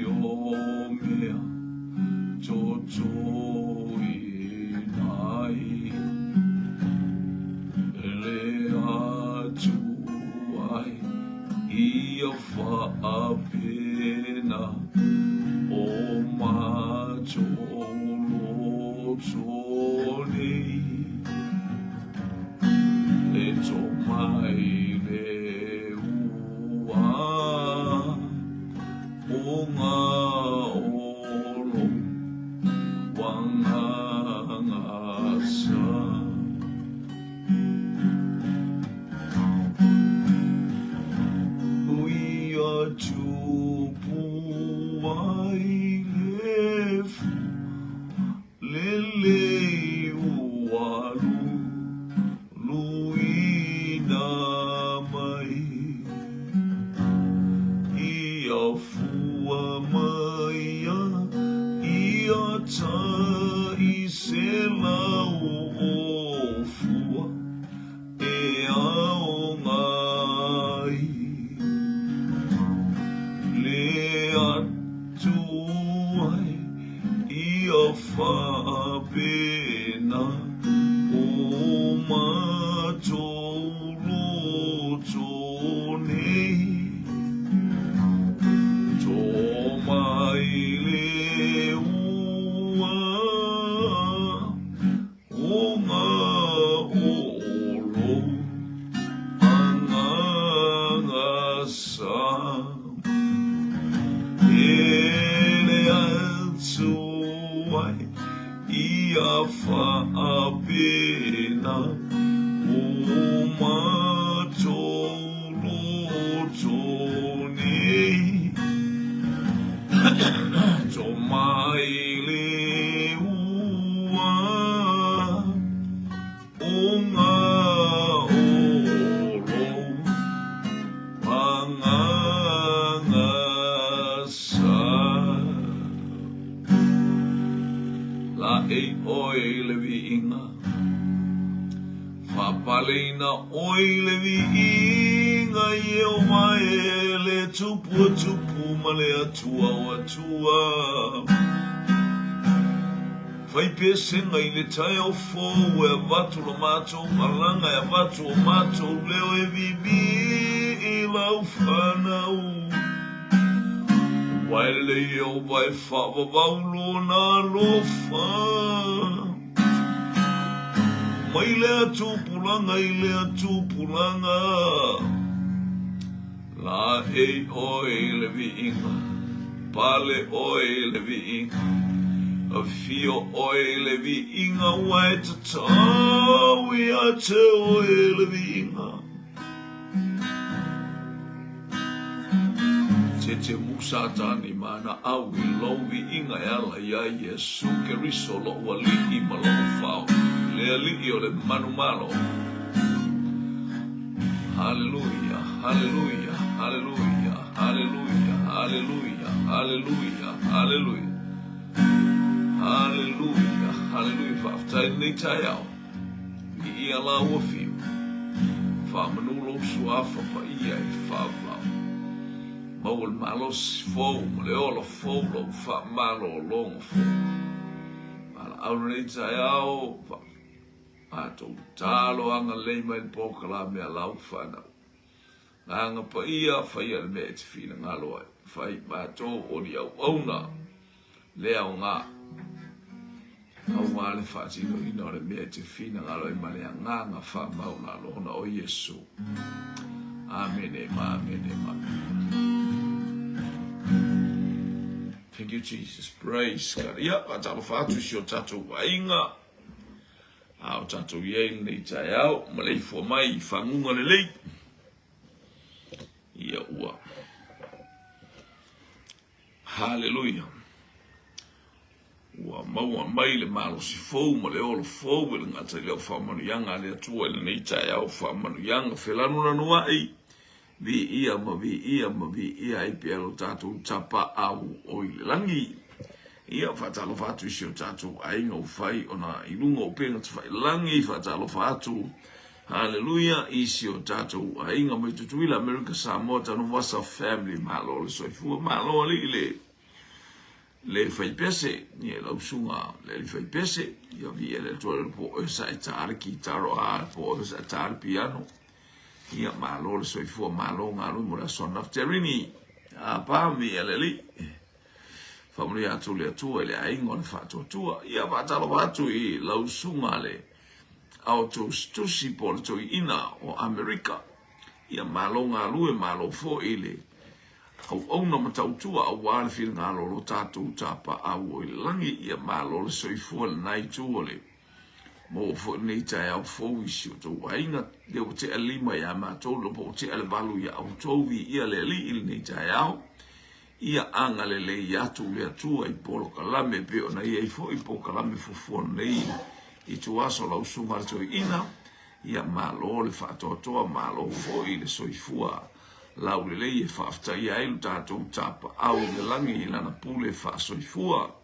o mea totoina ai. Ele atu ai ia faapena o matou loto nei. E tō mai le ua o ngā olo wangangasa. Hui atu ai le fu Lelei ua luina mai Ia fua maia ia tai selau o fua e aoga ai Le atu ai Ia faapena o matou loto nei. Tō mai le ua o ngā olo agaga sa. Hele atu ai ia faapena o matou loto nei. Tō mai le ua o ngā olo agaga sa. Laʻei ʻoe i le viiga, Faapaleina ʻoe i le viiga Ieova e le Tupu o tupu ma le Atua o atua. Fai pesega i le taeao fou e avatu lo matou malaga e avatu o matou leo e viivii i lau fanau. Ua e lelei Ieova e faavavau lona alofa mai lea tupulaga i lea tupulaga. Laʻei ʻoe i le viiga, pale ʻoe i le viiga, Afio ʻoe i le viiga ua e tatau ia te ʻoe le viiga. Tete Musa tani ma na au i lou viiga e ala iā Iesu Keriso loʻu Aliʻi ma loʻu Fao, le Aliʻi o le manumalo. Haleluia, haleluia, haleluia, haleluia, haleluia, haleluia, haleluia. Haleluia, haleluia. Faafetai lenei taeao. Viia lāua fiu. Faamanu lou suafa paia e faavavau. Maua le malosi fou ma le ola fou lou faamalologa fou. Valaau lenei taeao, Matou talo agalelei mai le polokalame a lau fanau. Agaga paia, faia le mea e te finagalo ai. Fai matou o ni auauna le aoga aua le faatinoina o le mea e te finagalo ai ma le agaga faamaualalo ona o Iesu. Amene ma amene ma amene. Thank you Jesus. Praise God. Ia, faatalofa atu i si o tatou aiga. A o tatou i ai lenei taeao, maleifua mai i faguga lelei. Ia ua. Haleluia. Ua maua mai le malosi fou ma le ola fou e le gata i lea o faamanuiaga a le Atua i lenei taeao faamanuiaga felanulanuai. Viia ma viia ma viia ai pea lo tatou Tapaau o i le lagi. Ia, faatalofa atu i si o tatou aiga ua fai ona i luga o upega tafailagi, faatalofa atu, haleluia, i si o tatou aiga mai Tutuila, Amerika, Samoa, Tanuvasa family, malo le soifua, malo alii le. le faipese, ia lau susuga le alii faipese, ia viia le Atua po o oe sa e tā le kitaro a po o oe sa e tā le piano. Ia malo le soifua, malo galue mo le aso ananafi. Terini, a pa viia le Alii. Faamanuia atu le Atua i le aiga o le faatuatua. Ia faatalofa atu i lau susuga le aotusi po o le toeaina o Amerika. Ia malo galue, malo foi le auauna ma tautua aua le finagalo o lo tatou Tapaau o i le lagi. Ia malo le soifua i lena itu o le maua foi lenei taeao fou i si o outou aiga. Lea ua tea le 5 ia matou, lea ua tea le 8 ia outou. Viia le Alii i lenei taeao. Ia agalelei atu le Atua i polokalame e pei ona i ai foi polokalame fuafua nei i ituaso lau susuga le toeaina. Ia malo le faatoatoa, malo foi le soifua laulelei e faafetaia ai lo tatou Tapaau i le lagi i lana pule faasoifua.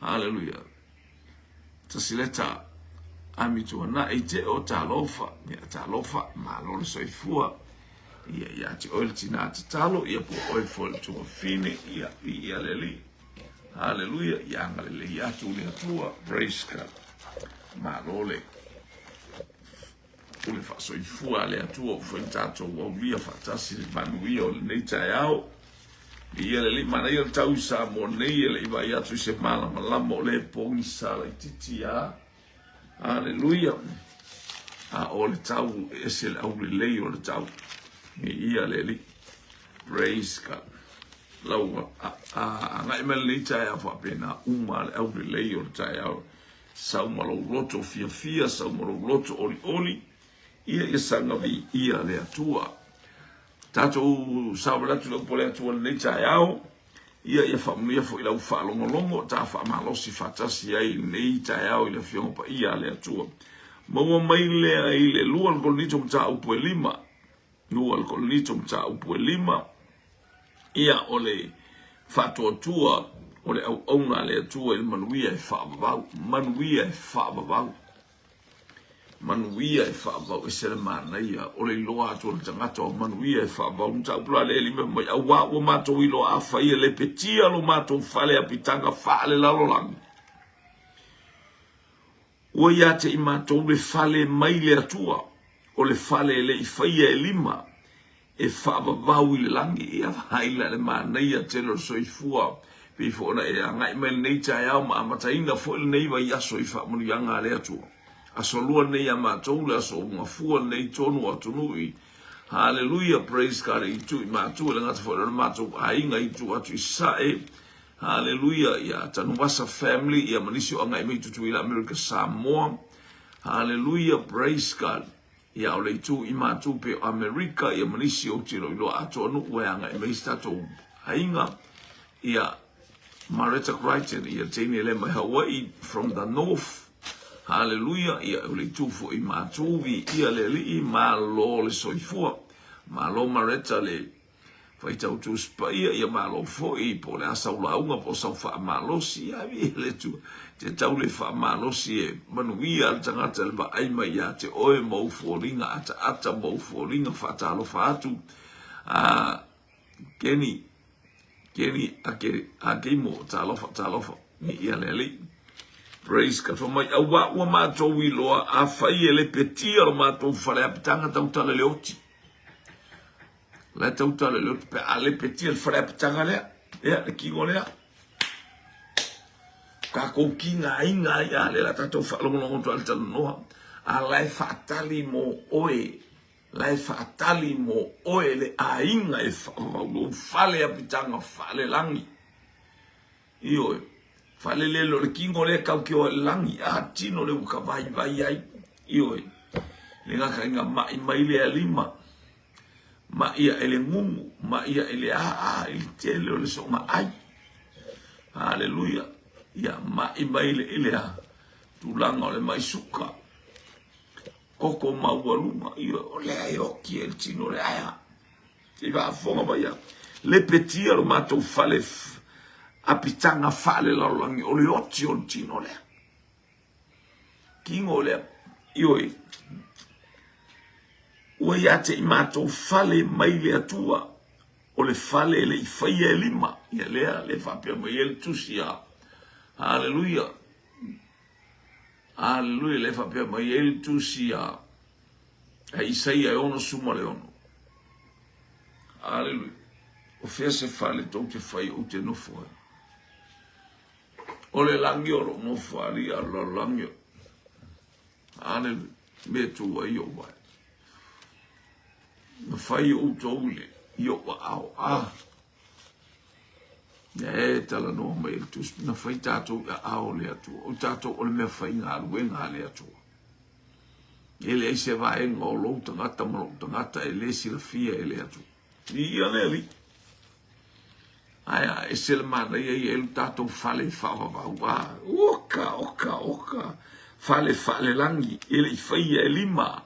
Haleluia. Tasileta Ami Tuanai Teo talofa, ia talofa, malo le soifua. Ia ia te oe le tina tatalo, ia po oe foi le tuafine, ia ia le Alii. Haleluia, ia agalelei atu le Atua. Praise God. Malo le pule faasoifua a le Atua ua fai tatou aulia faatasi le manuia o lenei taeao. Viia le Alii, manaia le tau i Samoa nei e le i vaai atu i se malamalama o lea e pogisa laitiiti a. Aleluia. A o le tau e ese le aulelei o le tau. Viia le Alii. Praise God. Lau agai mai lenei taeao faapena uma le aulelei o le taeao. Sau ma lou loto fiafia, sau ma lou loto olioli, ia ia saga viia le Atua. Tatou saovale atu i le upu a le Atua i lenei taeao, ia ia faamanuia foi i lau faalogologo, ta faamalosi faatasi ai i lenei taeao i le Afioga Paia a le Atua. Maua mai lea i le 2 o le Korinito mataupu e 5, 2 o le Korinito mataupu e 5, ia o le faatuatua o le auauna a le Atua i le manuia e faavavau, manuia e faavavau. Manuia e faavavau ese le manaia o le iloa atu o le tagata o manuia e faavavau. Mataupu la le lima mai auā ua matou iloa afai e lepetia lo matou fale apitaga faalelalolagi. Ua ia te i matou le fale mai le Atua, o le fale e le i faia e lima, e faavavau i le lagi. Ia vaai la le manaia tele o le soifua, pei foi ona e agai mai lenei taeao ma amataina foi lenei vaiaso i faamanuiaga a le Atua. Aso Lua lenei ia matou, le aso Gafua lenei tonu o atunuu i Haleluia, praise God, i itu i matua, e le gata foi o le matou aiga i itu atu i Sasae, Haleluia, ia Tanuvasa family, ia ma nisi o agai mai i Tutuila, Amerika Samoa, Haleluia, praise God. Ia o le itu i matu pei o Amerika ia ma nisi ou te iloiloa atoa nuu e agai mai si tatou aiga ia Maretta Crichton ia teine lea mai Hawaii from the north. Haleluia ia o le itu foi i matu viia le Alii malo le soifua. Malo Maretta le Faitau Tusi Paia, ia malo foi, po o le a sau lauga po o sau faamalosi, ia ave ia le Atua te tau le faamalosi e manuia le tagata i le vaai mai ia te oe ma ou foliga ataata ma ou foliga faatalofa atu. A Keni, Keni ake Akeimo, talofa, talofa, viia le Alii. Praise God. Fai mai, auā ua matou iloa, afai e lepetia lo matou fale apitaga tautala le oti. La e tautala le oti pe a lepetia le fale apitaga lea, ia le kino lea. Tatou kigaina ai a lea la tatou faalogologo atu ai le talanoa, a la e faatali mo oe, la e faatali mo oe le aiga e faavavau lou fale apitaga faalelagi. Ioe, faalelele o le kino lea tau te o i le lagi, a tino le ua ka vaivai ai. Ioe, le gata ina mai mai lea lima, mai ae le gugu, mai ae le aa i le tele o le soga ai. Haleluia. Ia mai mai le i le a tulaga o le mai suka, koko maualuga, ioe, o lea e oki ai le tino le aea. I faafofoga mai au. Lepetia lo matou fale apitaga faalelalolagi o le oti o le tino lea. Tino lea. Ioe. Ua ia te i matou fale mai le Atua. O le fale e le i faia e lima. Ia lea, le faapea mai ai le tusi a. Haleluia. Haleluia, le faapea mai ai le tusi a. A Isaia e 66. Haleluia. O fea se fale tou te fai ou te nofo ai? O le lagi o lou nofo alii a le lalolagi o. Haleluia. Mea tu ai ou vae. Na fai outou i le i ou aao. Ah. Ia e talanoa mai le tusi, na fai tatou i aao o le Atua. O tatou o le mea faigaluega a le Atua. E leai se vaega o lou tagata ma lou tagata e le silafia e le Atua. Ia le Alii. Ae a ese le manaia ia e lo tatou fale faavavau. Ah, oka, oka, oka. Fale faalelagi, e le i faia e lima.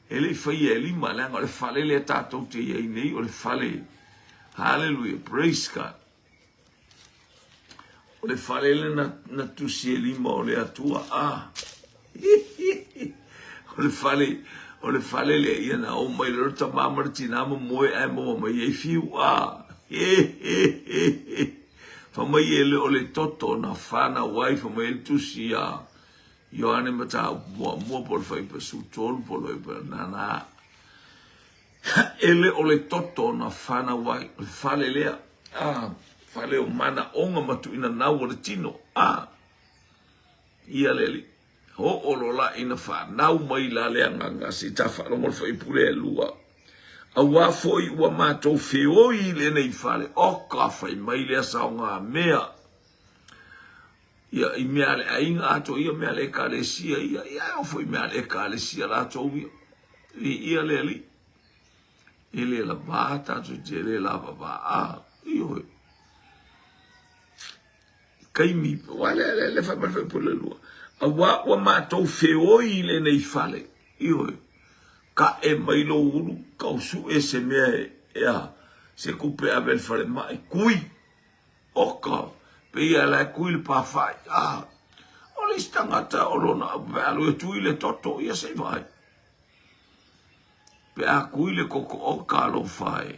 E le i faia e lima, leaga o le fale lea tatou te i ai nei, o le fale, hallelujah, praise God. O le fale lea na, na tusi e lima o le Atua, ah. O le fale, o le fale lea, ia na o mai le tamā ma le tinā ma moe ae maua mai ai fiu, ah. Fa mai e le o le toto na whanau ai, fa mai e le tusi a Ioane Mataupu Muamua po o le Fuaiupu 13 po o le Fuaiupu nana e le o le toto na whanau ai, o le fale lea, a, fale o manaoga ma tuuina nau o le tino, a, ia le alii, ho'o lola ina whanau mai la le agaga, se ta whaalogo le fuaiupu lea e lua. Auā foi ua matou feoi i lenei fale, oka fai mai lea saoga mea. Ia, i mea a le aiga atoa ia, mea a le ekalesia ia, ia e oo foi i mea a le ekalesia latou ia. Viia le Alii. E le lavā tatou te le lavavā. A, ioe. Kaimi, ua le, le, le fai mai le faipule lua. Auā ua matou feoi i lenei fale. Ioe. Ka'e mai lou ulu, kau su'e se mea e, e a, se kupe ave i le falemai, kui. Oka, pei a la e kui le pāwhai, a, o le isi tagata o lona pe alu e tui le toto, ia se i vaai. Pe a kui le koko oka alofa e,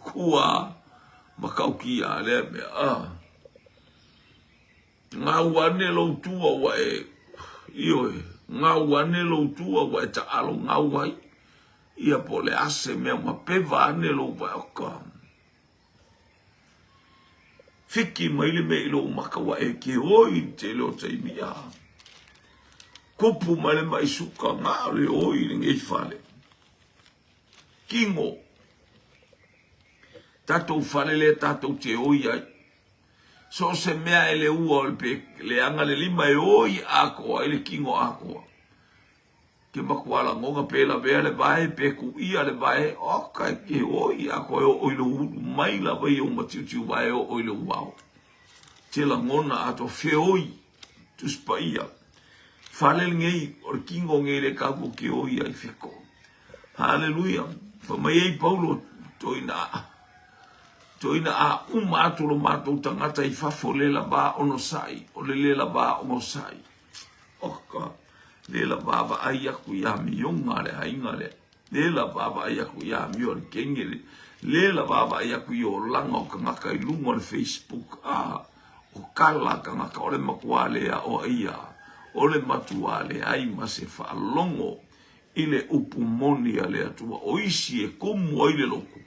kua makaukia lea mea, a. Gau ane lou tua ua e, ioe, gau ane lou tua ua e taalo gau ai, ia po o le a se mea ma peva ane lou vae, oka. Whiki mai le mea i lou maka ua e ke oi i le tele o taimi a. Kupu mai le mai suka ngā o le oi i lenei fale. Kingo. Tatou fale lea tatou te oi ai. So se mea e le ua o le pe leaga le lima e oi atoa ai le kingo atoa. Ke matua lagona pe lavea le vae, pe kuʻia le vae, oka e ke oi a koe oo i lou ulu mai lava i ou matiutiu vae oo i lou ao. Te lagona atoa feoi, Tusi Paia. Fale lenei, o le kino nei le tatou ke oi ai feko. Haleluia. Fai mai ai Paulo, toina toina a uma atu lo matou tagata i fafo le lava onosai, o le le lava onosai. Oka, le la vaavaai aku i amioga a le aiga lea, le la vaavaai aku i amio a le kenge le, le la vaavaai aku i olaga o kangaka i luga o le Facebook, a, o kala kangaka o le matua le aʻoaʻia, o le matua leai ma se faalogo i le upu moni a le Atua, o isi e kumu ai le lotu,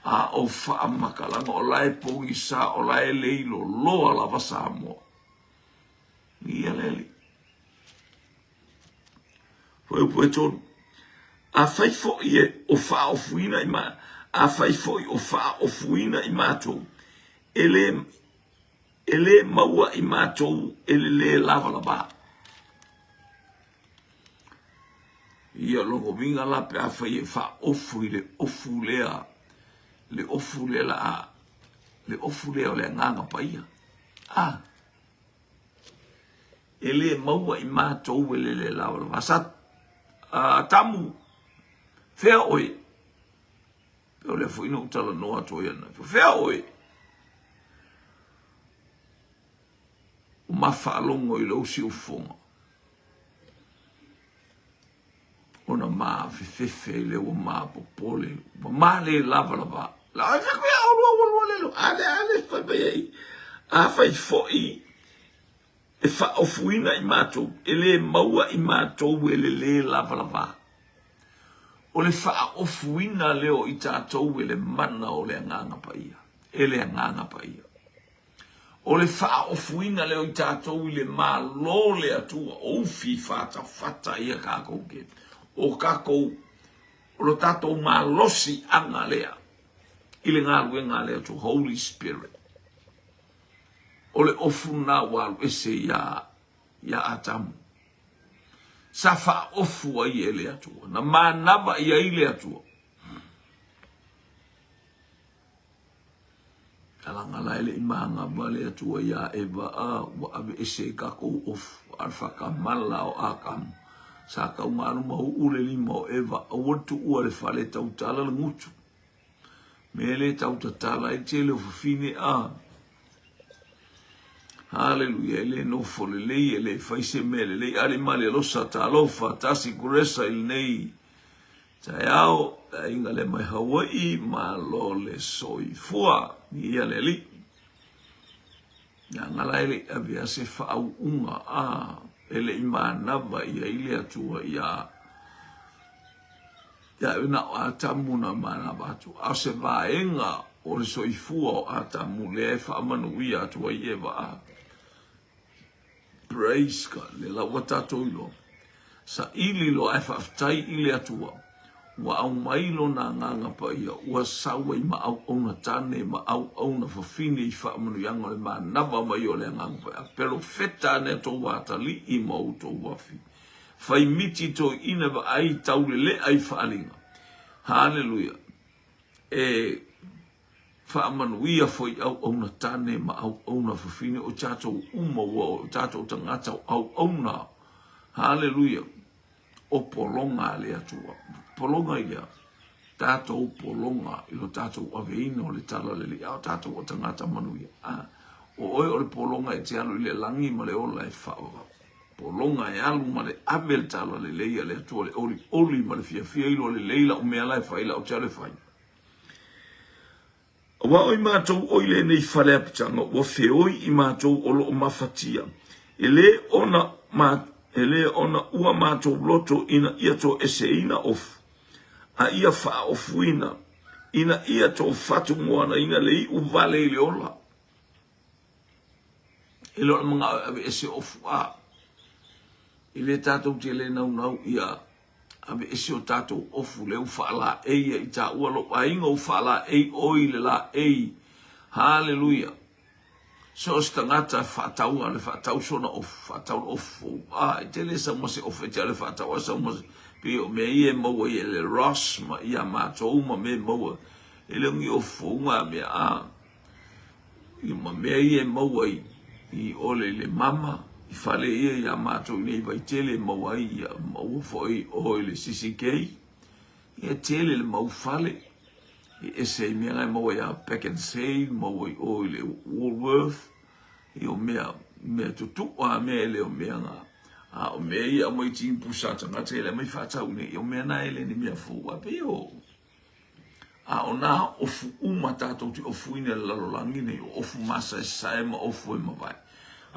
a o faamakalaga o la e pogisa, o la e leiloloa lava Samoa. Ia le Alii. Fuaiupu e tolu. Afai foi e o faaofuina i ma, afai foi o faaofuina i matou, e le, e le maua i matou e le lē lavalava. Ia lona uiga la pe afai e faaofu i le ofu lea, le ofu lea la a, le ofu lea o le Agaga Paia. A. E le maua i matou e le le lavalava. Sa Tamu, fea oe? Pe o lea foi na ou talanoa atu ai ananafi. Fea oe? O ma faalogo i lou siufofoga. Ona ma fefefe ai lea ua ma popole, ua ma le lavalava. La ai fai kuia olua ua lua le lo ale ale fai mai ai. A fai foi e faaofuina i matou, e le maua i matou e le lē lavalava. O le faaofuina lea o i tatou e le mana o le Agaga Paia, e le Agaga Paia. O le faaofuina lea o i tatou i le Malo o le Atua, o ufi fatafata ia kakou ke, o kakou, o lo tatou malosiaga lea i le galuega a le Atua, Holy Spirit. O le ofu lena ua alu ese iā, iā Atamu. Sa faaofu ai e le Atua, na manava i ai le Atua. Alagala e le i manava le Atua iā Eva a ua ave ese i kakou ofu a le whakamala o Atamu. Sa taugalu ma uu le lima o Eva, aua le tuua le fale tautala le gutu. Mea le tau tatala ai tele o fafine a. Haleluia, e le nofo lelei, e le fai se mea lelei. Ale male alosa talofa tasi kuresa i lenei taeao, le aiga le mai Hawaii, malo le soifua. Ia le alii. Leaga la e le i avea se faauuga a e le i manava i ai le Atua iā Ia na o Atamu na manava atu, a o se vaega o le soifua o Atamu lea e faamanuia atu ai Eva a. Praise God. Le la ua tatou iloa. Saili loa ae faafetai i le Atua ua aumai lona agaga paia ua sau ai ma auauna tane ma auauna fafine i faamanuiaga o le manava mai o le agaga paia. Perofeta ane a tou atalii ma outou afi. Fai miti toeina vaai taulelea i faaaliga. Haleluia. E faamanuia foi auauna tane ma auauna fafine o tatou uma ua o tatou tagata o auauna. Haleluia. O pologa a le Atua. Pologa ia tatou pologa i lo tatou aveina o le tala lelei. A o tatou o tagata manuia. A, o oe o le pologa e te alu i le lagi ma le ola e faavavau. Pologa e alu ma le ave le tala lelei a le Atua, le olioli ma le fiafia iloa lelei lau mea la e fai, lau te alu e fai. Aua o i matou o i lenei fale apitaga ua feoi i matou o loo mafatia, e le ona ma, e le ona ua matou loto ina ia toeseina ofu, a ia faaofuina, ina ia tofatumuanaina le iu vale i le ola. E le o le manao e aveese ofu a. E le tatou te le naunau ia aveese o tatou ofu lea ua faalaei ia i taua lou aiga ua faalaei oe i le laei. Haleluia. So o se tagata faatau a le faatau sona ofu, faatau le ofu fou. A, e tele sau ma se ofu e te ale faatau a sau ma se, pei o mea ia e maua i le Ross ma ia matou ma mea e maua. E le o ni ofu fou ngā mea a. I ma mea ia e maua i, i ole i le mama, i fale ia iā matou i nei Vaitele e maua ai ia, maua foi o i le CCK. Ia tele le mau fale, e ese ai mea na e maua iā Pack and Save, maua i o i le Woolworth, ia o mea, mea tutu'a a mea e le o mea na. A o mea ia aumai tini pusa a tagata ia le aumai faatau i nei, o mea na e le ni mea fou, a pei o, A o nā ofu uma tatou te ofuina i le lalolagi nei, o ofu masaesae ma ofu e mavae.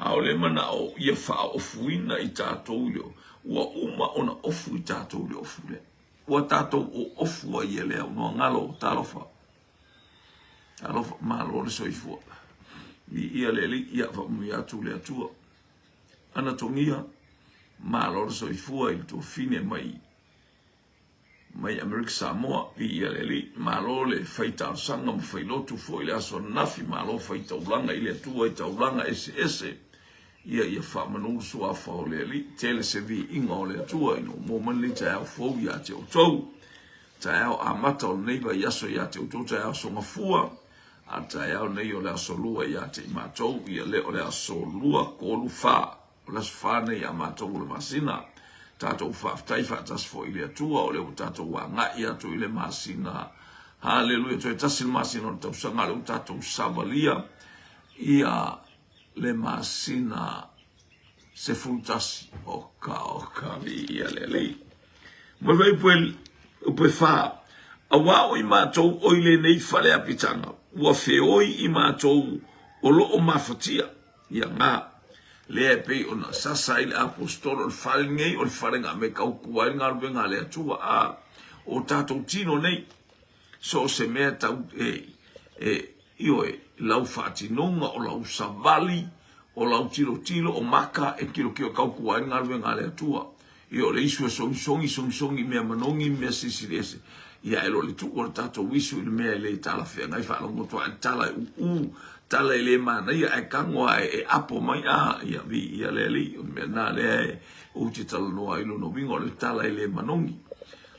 A o le manao ia faaofuina i tatou i le, ua uma ona ofu i tatou i le ofu lea. Ua tatou oofu ai e le au noagalo, talofa. Talofa, malo le soifua. Viia le Alii, ia faamanuia atu le Atua. Anatogia, malo le soifua i le tuafine mai mai Amerika Samoa, viia le Alii, malo le fai talosaga ma fai lotu foi le aso ananafi, malo fai taulaga i le Atua i taulaga eseese, ia ia faamanu le suafa o le Alii, tele se viiga o le Atua ina ua maua mai lenei taeao fou ia te outou, taeao amata o lenei vaiaso ia te outou, taeao sogafua, a taeao nei o le aso lua ia te i matou, ia le o le aso 2, 3, 4. O le aso fa nei a matou o le masina. Tatou faafetai faatasi foi i le Atua o lea ua tatou agai atu i le masina. Haleluia, toe tasi le masina o le tausaga, lea ua tatou savalia ia le masina 11. Oka, oka, viia le Alii. Ma le fuaiupu e fa, Auā o i matou o i lenei fale apitaga, ua feoi i matou o lo o mafatia, ia gā, lea e pei ona sasa ai le Aposetolo, o le fale lenei o le fale na me tautua ai le galuega a le Atua, a o tatou tino nei, so o se mea tau e, e, ioe, lau faatinoga, o lau savali, o lau tilotilo, o maka e tilotilo e tautua ai le galuega a le Atua. Ia o le isu e sogisogi, sogisogi i mea manogi ma mea silisili ese. Ia ae lo le tuu o le tatou isu i le mea e le talafeagai faalogo atu lava i le tala e uu, tala e le manaia ae tago lava e apo mai a ia viia le Alii. O le mea lena lea e ou te talanoa ai i lona uiga o le tala e le manogi.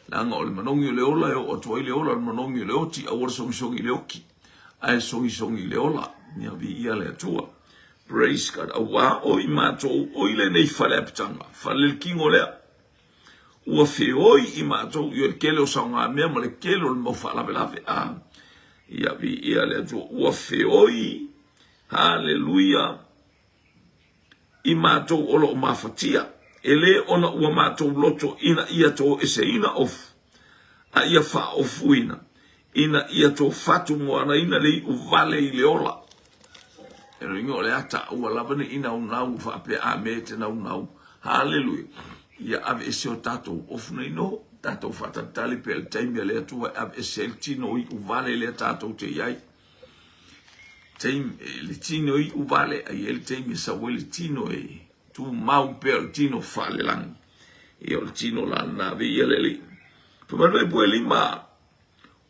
Leaga o le manogi o le ola e oo atu ai le ola, o le manogi o le oti, aua le sogisogi i le oti ae sogisogi i le ola. Ia viia le Atua. Praise God. Auā o i matou o i lenei fale apitaga, fale le tino lea, ua feoi i matou i le tele o saogamea ma le tele o le mau faalavelave. A, ia viia le Atua, ua feoi, haleluia, i matou o lo o mafatia, e le ona ua matou loto ina ia toeseina ofu, a ia faaofuina, ina ia tofatu moanaina le iu vale i le ola. E loiga o le ata ua lava ne i naunau faapea a me te naunau. Haleluia. Ia ave ese o tatou ofu nei no, tatou faatalitali pea le taimi a le Atua e ave ese ai le tino iu vale lea tatou te i ai. Taimi, le tino iu vale, ai ai le taimi e sau ai le tino e tumau pea o le tino faalelangi. Ia o le tino la lena, viia le Alii. Fai mai le Fuaiupu e lima,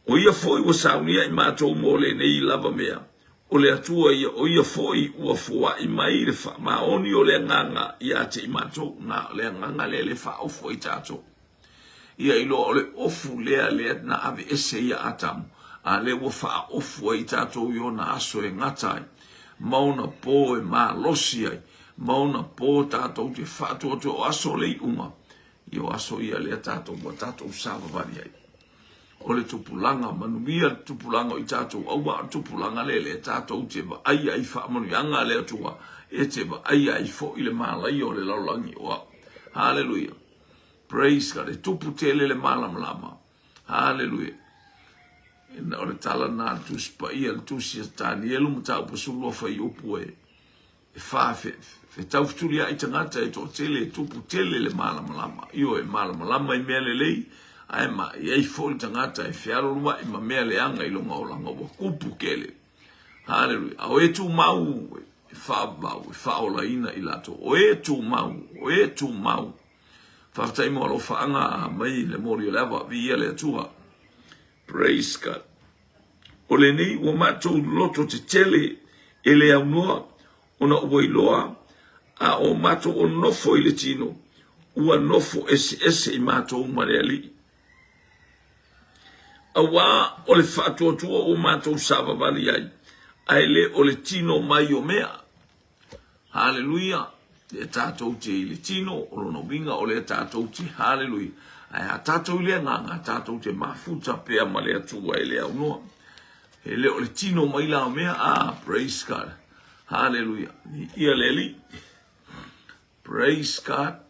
O ia foi ua saunia i matou mo lenei lava mea, o le Atua ia, o ia foi ua foai mai le faamaoni o le Agaga ia te i matou. Na, o le Agaga lea le faaofu ai tatou. Ia iloa o le ofu lea lea na aveese ia Atamu, a lea ua faaofu ai tatou i ona aso e gata ai, ma ona po e malosi ai, ma ona po tatou te faatuatua o aso o le iuga, ia o aso ia lea tatou ua tatou savavali ai. O le tupulaga manuia le tupulaga o i tatou aua o le tupulaga lea lea tatou te vaai ai faamanuiaga a le Atua e te vaai ai foi le malaia o le lalolagi o au. Haleluia. Praise God. E tupu tele le malamalama. Haleluia. Ina o le tala na le tusi paia le tusi a Tanielu mataupu 12 fuaiupu e e fa fetau fetuliai tagata e toatele e tupu tele le malamalama. Ioe, malamalama i mea lelei, ae ma i ai foi le tagata e fealoloai ma mea leaga i lona olaga ua kupu tele. Haleluia. A o e tumau e faavavau, e faaolaina i latou. O e tumau, o e tumau. Faafetai mo alofaaga mai le moli o le ava. Viia le Atua. Praise God. O lenei ua matou loto tetele e le aunoa ona ua iloa a o matou o nofo i le tino, ua nofo eseese i matou ma le Alii. Auā o le faatuatua ua matou savavali ai, ae le o le tino mai o mea. Haleluia! Lea tatou te i le tino, o lona uiga o lea tatou te, haleluia. Ae a tatou i le agaga, tatou te mafuta pea ma le Atua e le aunoa. E le o le tino mai la o mea, ah, praise God. Haleluia. Ia le Alii. Praise God.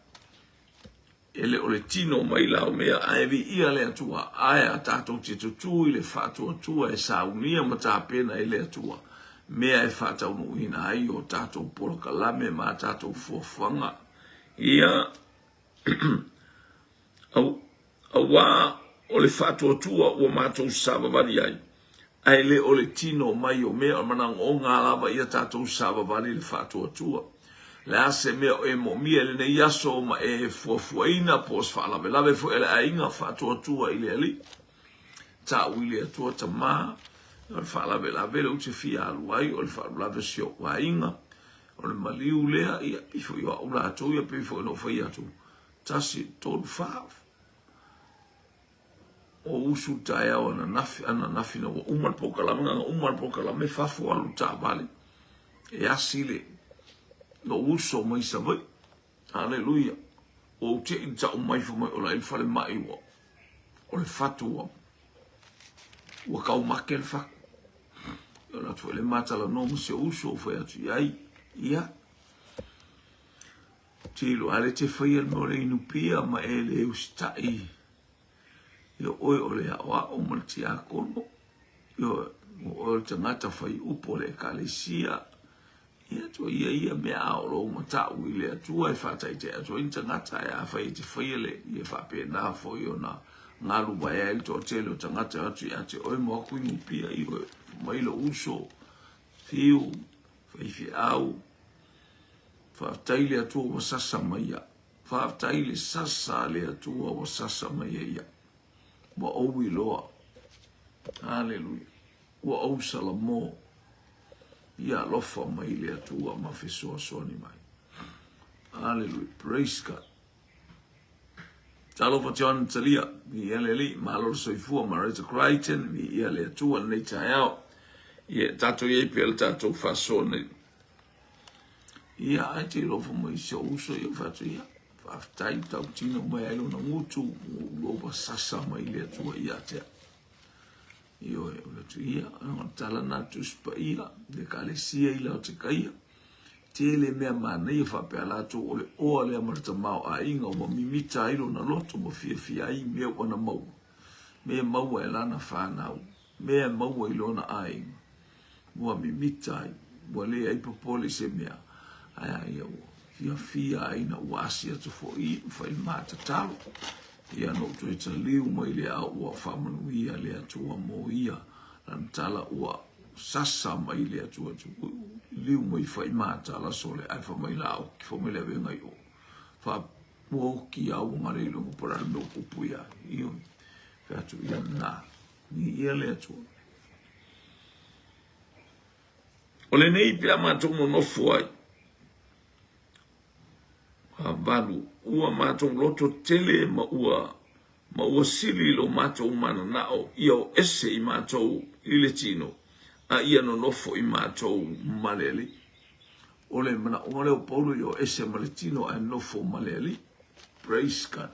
E le o le tino mai la o mea, ae viia le Atua, ae a tatou te tutū i le faatuatua e saunia ma tapena e le Atua, mea e faataunuuina ai o tatou polokalame ma a tatou fuafuaga. Ia, au, auā o le faatuatua ua matou savavali ai, Ae le o le tino mai o mea, o le manaoga lava ia tatou savavali i le faatuatua. Le a se mea o e moomia i lenei aso ma e fuafuaina po o se faalavelave foi a le aiga, faatuatua i le Alii. Tau i le Atua Tama, o le faalavelave lea ou te fia alu ai, o le faalavelave o si ou aiga, o le maliu lea, ia, pei foi o au latou, ia pei foi ona ou fai atu, 1, 3, 4, O usu le taeao ananafi, ananafi na ua uma le polokalame, na uma le polokalame, fafo alu le taavale, e asi le lou uso mai Savaii. Aleluia. Ua ou te i le tau mai fai mai o la e i le falemai ua, o le fatu ua, ua taumate le fatu. O le atu foi le matalanoa ma si ou uso, ou fai atu i ai, ia, tilo, a le te faia le mea o le inu pia ma e le usitai. Ia oe o le aoao ma le tiakono, ioe, o oe o le tagata fai upu o le ekalesia, ia tua ia ia mea a o lou matau i le Atua e faataitai atu ai ni tagata, ae afai e te faia le, ia faapena foi ona galu vaea ai le toatele o tagata e o atu ia te oe ma o atu i Nupia, ioe, mai lou uso, fiu, faifeau, faafetai le Atua ua sasa mai ia. Faafetai i le sasa a le Atua ua sasa mai ai ia. Ua ou iloa. Haleluia. Ua ou salamo. Ia alofa mai le Atua ma fesoasoani mai. Haleluia. Praise God. Talofa John Talia, mi ia le Alii, malo le soifua, Marita Crichton, mi ia le Atua lenei taeao. Ia, tatou i ai pea le tatou faasoa nei. Ia, ae te alofa mai si ou uso ia fai atu ia. Faafetai tautino mai ai lona gutu, ua ua sasa mai le Atua ia te au. Ioe, o le atu ia, o le tala na Tusi Paia, le Ekalesia i Laotikaia. Tele mea manaia faapea latou o le oa lea ma le tamaoaiga ua mimita ai lona loto ma fiafia ai i mea ua na maua. Mea maua e lana fanau, mea maua i lona aiga. Ua mimita ai, ua leai popole i se mea, ae a ia ua fiafia ai ina ua asi atu foi ma fai le ma tatalo. Ia na ou toe taliu mai lea a ua faamanuia le Atua mo ia lana tala ua sasa mai le Atua atu liliu mai fai ma tala sole ae fai mai la oki fai mai le avega i o fa ua oki a ua gale i luga po o le a le mea ua tupu ia ioe fai atu ia na Viia le Atua. O lenei pe a matou nonofo ai, valu, ua matou loto tele ma ua ma ua sili lo matou mananao ia o ese i matou i le tino, a ia nonofo i matou ma le Alii. O le manaoga lea o Paulo ia o ese ma le tino ae nofo ma le Alii. Praise God.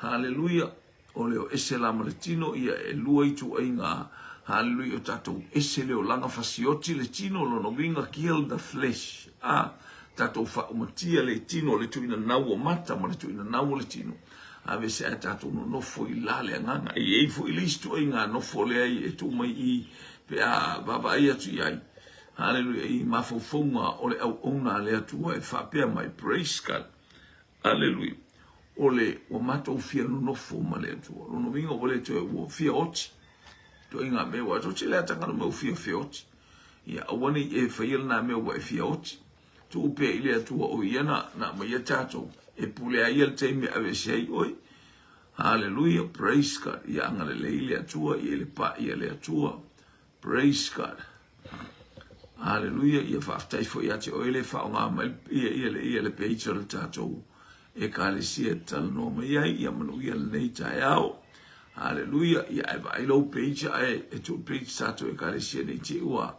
Haleluia. O le o ese la ma le tino, ia e lua ituaiga, haleluia, o tatou ese le olaga fasioti le tino, lona uiga kill the flesh, a tatou faaumatia le tino, le tuuina nau o mata ma le tuuina nau o le tino, aveese ae tatou nonofo i la le agaga. E i ai foi le isi ituaiga nofo lea e tuu mai i pe a vaavaai atu i ai, haleluia, i mafaufauga o le auauna a le Atua e faapea mai, praise God. Aleluia. O le ua matou fia nonofo ma le Atua. Lona uiga ua le toe ua fia oti. Ituaiga mea ua oti le ataga mea ua fia feoti. Ia aua ne i e faia lena mea ua e fia oti. Tuu pea i le Atua o ia na na aumaia tatou e pule ai ia le taimi e aveese ai oe. Haleluia, praise God. Ia agalelei le Atua, ia le pai a le Atua. Praise God. Hallelujah. Ia faafetai foi ia te oe le faaaoga mai ia ia le ia le page o le tatou ekalesia e talanoa mai ai. Ia manuia lenei taeao. Hallelujah. Ia ae vaai lou page ae e tuu page tatou ekalesia nei te ua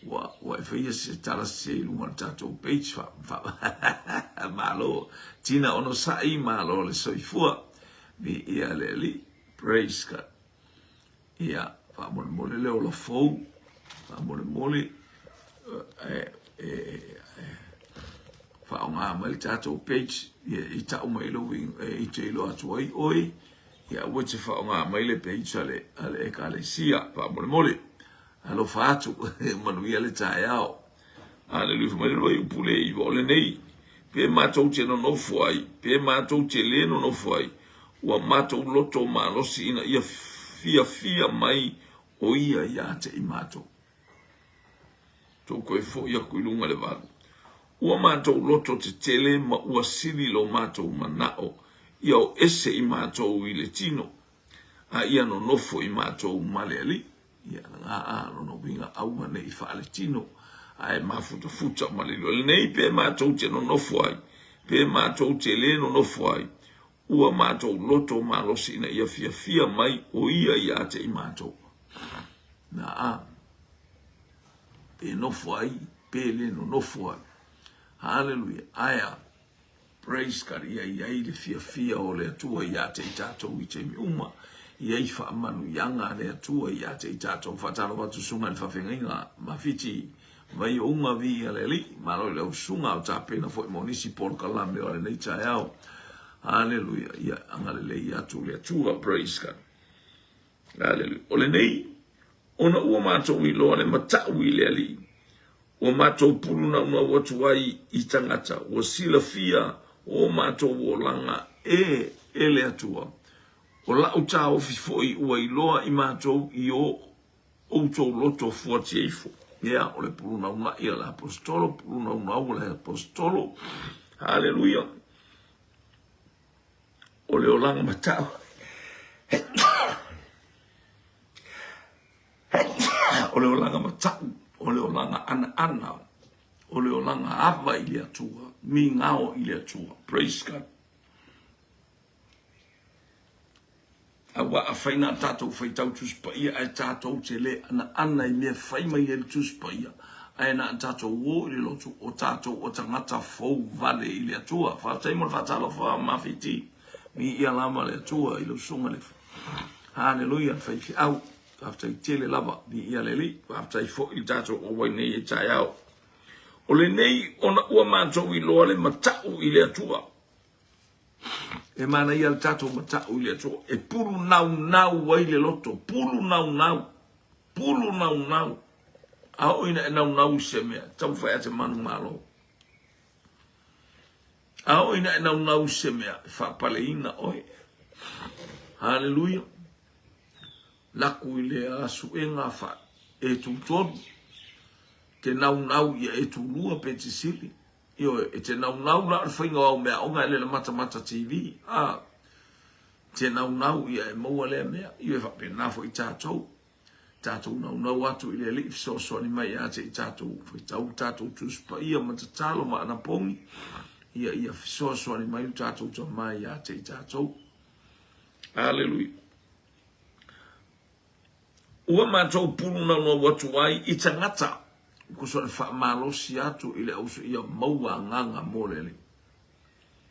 ua ua e faia se tala se i luga o le tatou page fa, fa malo tina onosai malo le soifua mi ia le Alii. Praise God. Ia, faamolemole le ola fou, faamolemole e, e, e faaaoga mai le tatou page ia, i tau mai lou e, i te iloa atu ai oe, ia aua e te faaaoga mai le page a le, a le ekalesia, faamolemole. Alofa atu, manuia le taeao. Aleluia, fai mai le upu le iwa o lenei, pe matou te nonofo ai, pe matou te le nonofo ai, ua matou loto malosi ina ia fiafia mai o ia ia te i matou. Tou koe foi aku i luga le valu. Ua matou loto tetele ma ua sili lo matou manao ia o ese i matou i le tino, a ia nonofo i matou ma le Alii. Ia na a lona uiga aua ne i faaletino, ae mafutafuta ma le iloa lenei pe matou te nonofo ai, pe matou te le nonofo ai, ua matou loto malosi ina ia fiafia mai o ia ia te i matou. Na a, pe nofo ai, pe le nonofo ai. Haleluia. Ae a, Praise God, ia i ai le fiafia o le Atua ia te i tatou i taimi uma, i ai faamanuiaga a le Atua ia te i tatou. Faatalofa atu susuga i le faafeagaiga Mafiti Vaiouga viia le Alii, malo i lau susuga o tapena foi mo nisi polokalame o lenei taeao. Haleluia, ia agalelei atu le Atua. Praise God. Aleluia. O lenei, ona ua matou iloa le matau i le Alii, ua matou pulunaunau atu ai i tagata, ua silafia o matou olaga e e le Atua. O lau taofi foi ua iloa i matou i o outou loto fuatia ifo. Ia, o le pulunaunai a le Aposetolo, pulunaunau a le Aposetolo. Haleluia. O le olaga matau. O le olaga matau, o le olaga anaana, o le olaga ava i le Atua, migao i le Atua. Praise God. Aua afai na tatou faitau Tusi Paia ae tatou te le anaana i mea fai mai ai le Tusi Paia, ae na tatou o i le lotu, o tatou o tagata fou vale i le Atua. Faafetai mo le faatalofa mafiti. Viia lava le Atua i lau susuga le Haleluia le faifeau. Faafetai tele lava. Viia le Alii. Faafetai foi i le tatou auai nei i taeao. O lenei ona ua matou iloa le matau i le Atua. E manaia le tatou matau i le Atua e pulu naunau ai le loto, pulu naunau, pulu naunau. A oo ina e naunau i se mea, taumafai a te manumalo. A oo ina e naunau i se mea, e faapaleina oe. Haleluia. Laku i le asuega fa e tutolu, te naunau ia e tulua pe te sili. Ioe, e te naunau la o le faiga o au meaaoga e le Matamata TV, a, te naunau ia e maua lea mea. Ioe, faapena foi tatou, tatou naunau atu i le Alii fesoasoani mai ia te i tatou, faitau le tatou Tusi Paia ma tatalo ma anapogi, ia ia fesoasoani mai lo tatou Tama ia te i tatou. Aleluia. Ua matou pulunaunau atu ai i tagata tusa o le faamalosi atu i le auso ia maua agaga mo le Alii.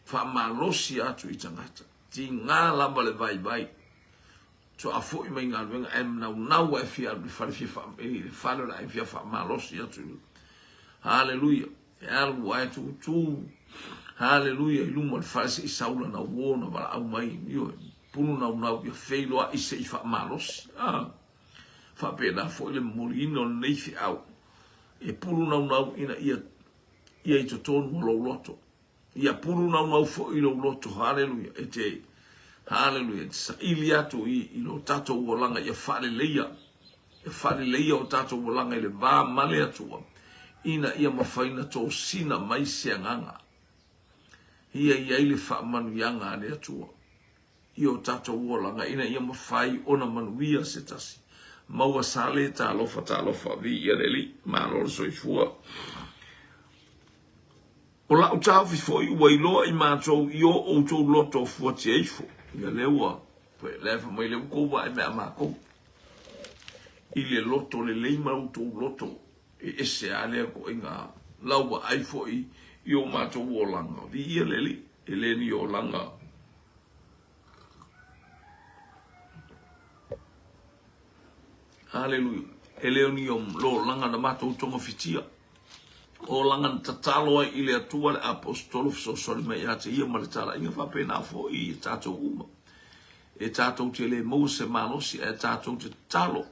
Faamalosi atu i tagata. Tiga lava le vaivai. Toa foi mai galuega ae naunau e fia alu i le fale fia faa, i le fale o le aiga fia faamalosi atu i Haleluia. E alu ae tutu. Haleluia i luma o le fale se i sau lana uo na valaau mai. Ioe. Pulunaunau ia feiloai se i faamalosi. A faapena foi le momoliina o lenei feau e pulunaunau ina ia ia i totonu o lou loto. Ia pulunaunau foi i lou loto. Haleluia. E te Haleluia. E te saili atu i, i lo tatou olaga ia faaleleia. Ia faaleleia o tatou olaga i le va ma le Atua ina ia mafai na tosina mai se agaga. Ia i ai le faamanuiaga a le Atua i o tatou olaga ina ia mafai ona manuia se tasi. Maua sale talofa talofa viia le Alii. Malo le soifua. O lau taofi foi ua iloa i matou i o outou loto fuatia ifo. Ia lea ua, lea fai mai lea ua tou vaai mai a matou. I le loto lelei ma outou loto E ese lava lea ituaiga lau vaai foi i o matou olaga. Viia le Alii, e le ni olaga. Aleluia. E le o ni olaga na matou togafitia. O olaga na tatalo ai i le Atua le Aposetolo fesoasoani mai ia te ia ma le talaiga faapena foi i tatou uma. E tatou te le maua se malosi ae tatou te tatalo.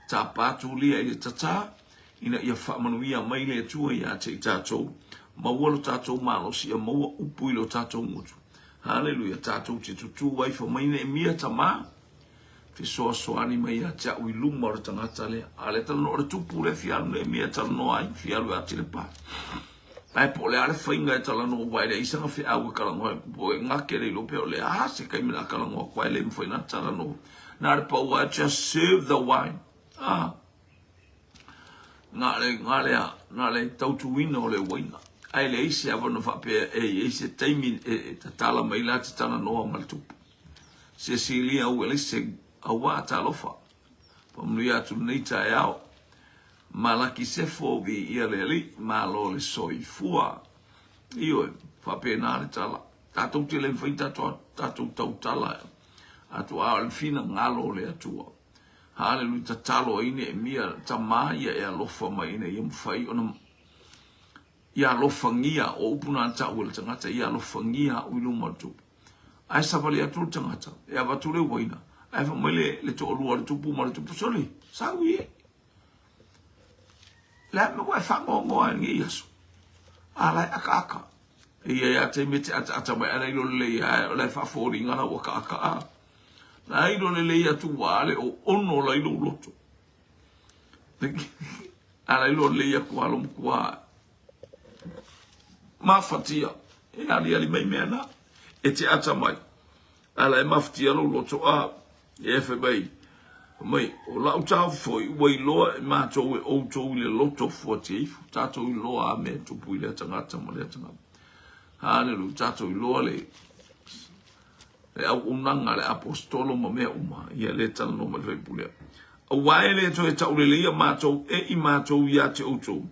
Tapa atu lia i le tata ina ia faamanuia mai le Atua ia te i tatou, maua lo tatou malosi ia maua upu i lo tatou gutu. Haleluia, tatou te tutū ai fa mai Neemia tama, fesoasoani mai ia te au i luma o le tagata lea. A le talanoa o le tupu lea fia alu Neemia e talanoa ai, fia alu e ati le pa. Ae po o le a le faiga e talanoa ua e leai sana feau e talanoa ai, po e gake le iloa pe o le a se taimi o le a talanoa atu ai, le mafai ona talanoa. Na o le pau lava, just serve the wine. Ah. Na le, na le, na le tautuina o le uaina. Ae leai se avanoa faapea e i ai se taimi e, e tatala mai la te talanoa ma le tupu. Cecilia Uelese, auā talofa. Faamanuia atu lenei taeao. Malaki Sefo, viia le Alii, malo le soifua. Ioe, faapena le tala. Tatou te le mafai tatou, tatou tautala atu a o le finagalo o le Atua. Haleluia, tatalo ai Neemia, tama ia e alofa mai ina ia mafai ona ia alofagia, o upu na tau e le tagata, ia alofagia au i luma o le tupu. Ae savali atu le tagata, e avatu le uaina, Ae fai mai le, le toalua o le tupu ma le tupu, sole, sau ie. Le a mea ua e faanoanoa ai i lenei aso? A la e akaaka. E i ai lava taimi e te ataata mai ai la iloa lelei lava o la e faafoliga lau akaaka a. La iloa lelei atu ua ale o ono la i lou loto. A la iloa lelei atu lava lou matua mafatia e aliali mai mea na. E te ata mai. A la e mafatia lou loto a e fai mai, mai, o lau taofi foi ua iloa e matou e outou i le loto fuatia ifo. Tatou iloa a mea e tupu i lea tagata ma lea tagata. Haleluia. Tatou iloa le le auaunaga a le aposetolo ma mea uma, ia le talanoa mai le faipule. Aua e le toe tauleleia matou e i matou ia te outou,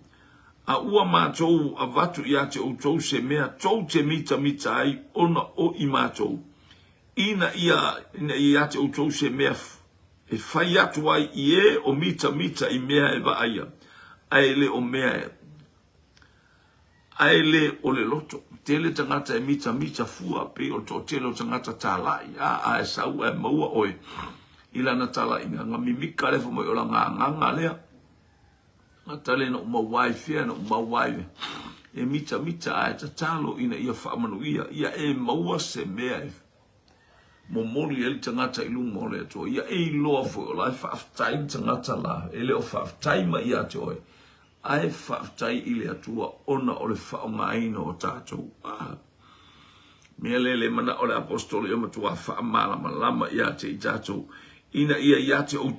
a ua matou avatu ia te outou se mea tou te mitamita ai ona o i matou, ina ia ina ia ia te outou se mea e fai atu ai i e o mitamita i mea e vaaia, ae le o mea e Ae le o le loto. Tele tagata e mitamita fua pei o le toatele o tagata talai. A, a e sau ae maua oe i lana talaiga, na mimika lea fai mai o lana agaga lea. Na tale na ou maua ai fea, na ou maua ai e mitamita ae tatalo ina ia faamanuia, ia e maua se mea e momoli ai le tagata i luma o le Atua. Ia e iloa foi o la e faafetai le tagata la, e le o faafetai mai ia te oe, Ae faafetai i le Atua ona o le faaaogaina o tatou a mea lea le manao le aposetolo ia matua faamalamalama ia te i tatou ina ia ia te ou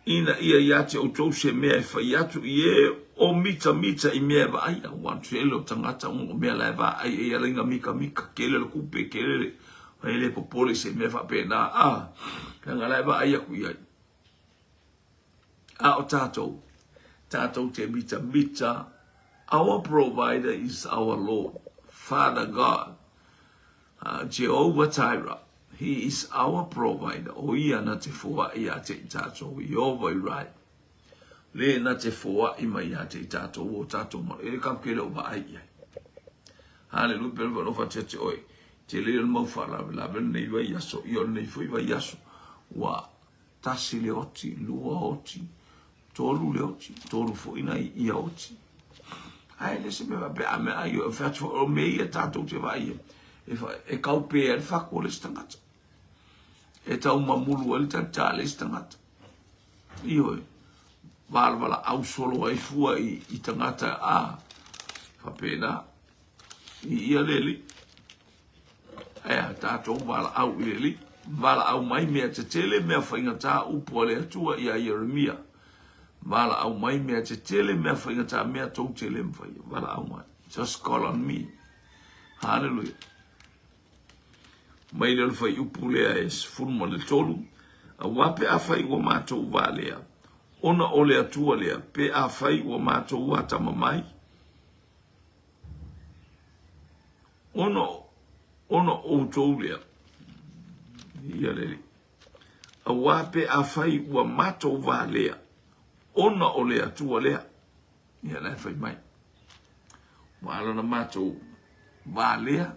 ina ia ia te outou se mea e fai atu i e o mitamita i mea e vaaia. Ua tele o tagata o mea la e vaai e ia laina mikamika, kele le kupe, kele le e le popole se mea faapena a leaga la e vaai atu i ai. A o tatou, tatou te mitamita, our provider is our Lord, Father God, Jehovah Jireh, He is our provider, o ia na te foai ia te i tatou, Ieova i rai, le na te foai mai ia te i tatou, o tatou ma, e kau ke leo vaai i ai. Hallelujah, pele wano whatea te oe, te leo le mau whaalavelave lenei vaiaso, ia o lenei foi vaiaso, ua Tasi le oti, lua oti, tolu le oti, tolu foi nai ia oti. Ae le se mea faapea, a mea ai, o fai atu foi, o mea ia tatou te vaai ai, e, fa, e kaupe ai le fako o le isi tagata. E taumamulu ai le talitā le isi tagata. Ioe, valavala solo ai fua i, i tagata a faapena. I ia le alii. Ae a tatou valaau i le Alii, valaau mai mea tetele, mea faigata, upu a le Atua ia Ieremia. Valaau mai mea tetele, mea faigata, mea tou te le mafaia. Valaau mai. Just call on me. Hallelujah. Mai lea o le fuaiupu lea e 13, Aua pe afai ua matou valea, ona o le Atua lea, pe afai ua matou atamamai, Ona, ona outou lea, ia le Alii, auā pe afai ua matou valea, ona o le Atua lea, ia la e fai mai, ua ala ona matou valea,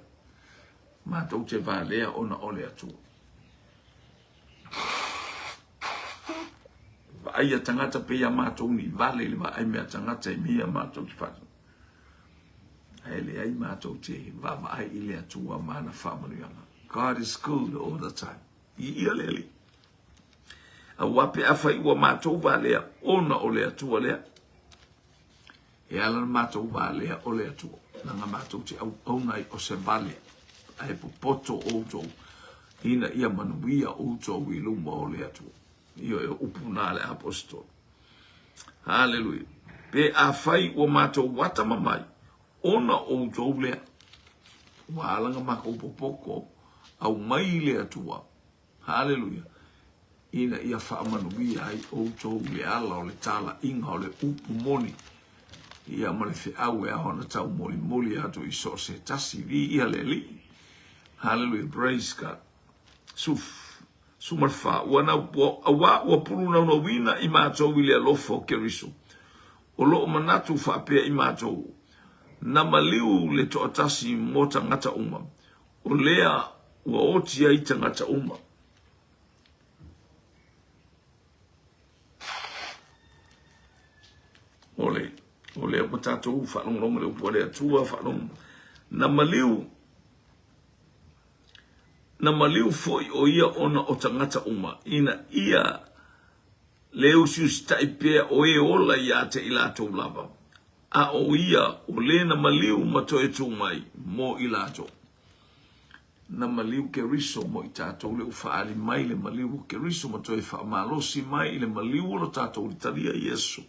matou te valea ona o le Atua. Vaaia tagata pei a matou ni vale i le vaai mea tagata i mea matou te whatu. Ae leai matou te vaavaai i le Atua ma ana faamanuiaga. God is good all the time. I ia le Alii. Aua pe afai ua matou valea ona o le Atua lea. E ala na matou valea o le Atua. Leaga matou te auauna ai o se vale. Ae popoto outou ina ia manuia outou i luma o le Atua. Ioe, o upu na a le aposetolo. Haleluia. Pe afai ua matou atamamai, ona outou lea. Ua ala na matou popoto, aumai le Atua. Haleluia. Ina ia faamanuia ai outou i le ala o le talaiga o le upu moni, ia ma le feau e ao ona taumolimoli atu i so o se tasi. Viia le Alii. Haleluia. Praise God. Suf. 14, Ua na, auā ua pulunaunauina i matou i le alofa o Keriso, o lo o manatu faapea i matou, na maliu le toatasi mo tagata uma, o lea ua oti ai tagata uma. O le, o lea ua tatou faalogologo i le upu a le Atua, faalogo. Na maliu, na maliu foi o ia ona o tagata uma, ina ia le usiusitai pea o e ola ia te i latou lava, a o ia o le na maliu ma toe tu mai mo i latou. Na maliu Keriso mo i tatou le ua faaali mai le maliu o Keriso ma toe faamalosi mai i le maliu o lo tatou litalia Iesu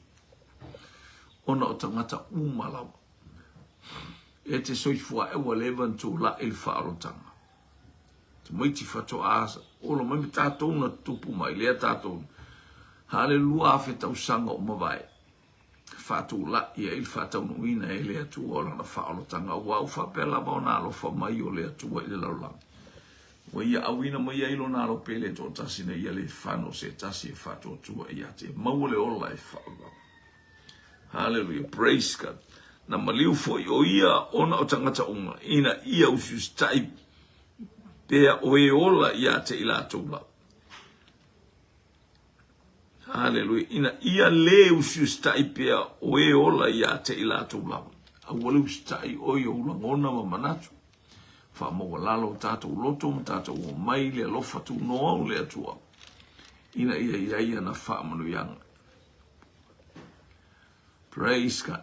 ona o tagata uma lava. E te soifua ae ua leva ona tulai le faaolotaga. Tamaiti faatoa ola mai ma tatou na tutupu mai lea tatou hale 2000 tausaga o mavae faatulai ai le faataunuuina e le Atua o lana faaolotaga, aua ua faapea lava ona alofa mai o le Atua i le lalolagi, ua ia auina mai ai lona alo pele e toatasi ina ia le fano se tasi e faatuatua ia te ia maua le ola e faavavau. Haleluia, praise God. Na maliu foi o ia ona o tagata uma, ina ia usiusitai pea o e ola ia te i latou lava. Haleluia. Ina ia lē usiusitai pea o e ola ia te i latou lava. Aua le usitai oe i ou lagona ma manatu. Faamaualalo o tatou loto ma tatou omai i le alofa tunoa o le Atua, ina ia i ai ana faamanuiaga. Praise God.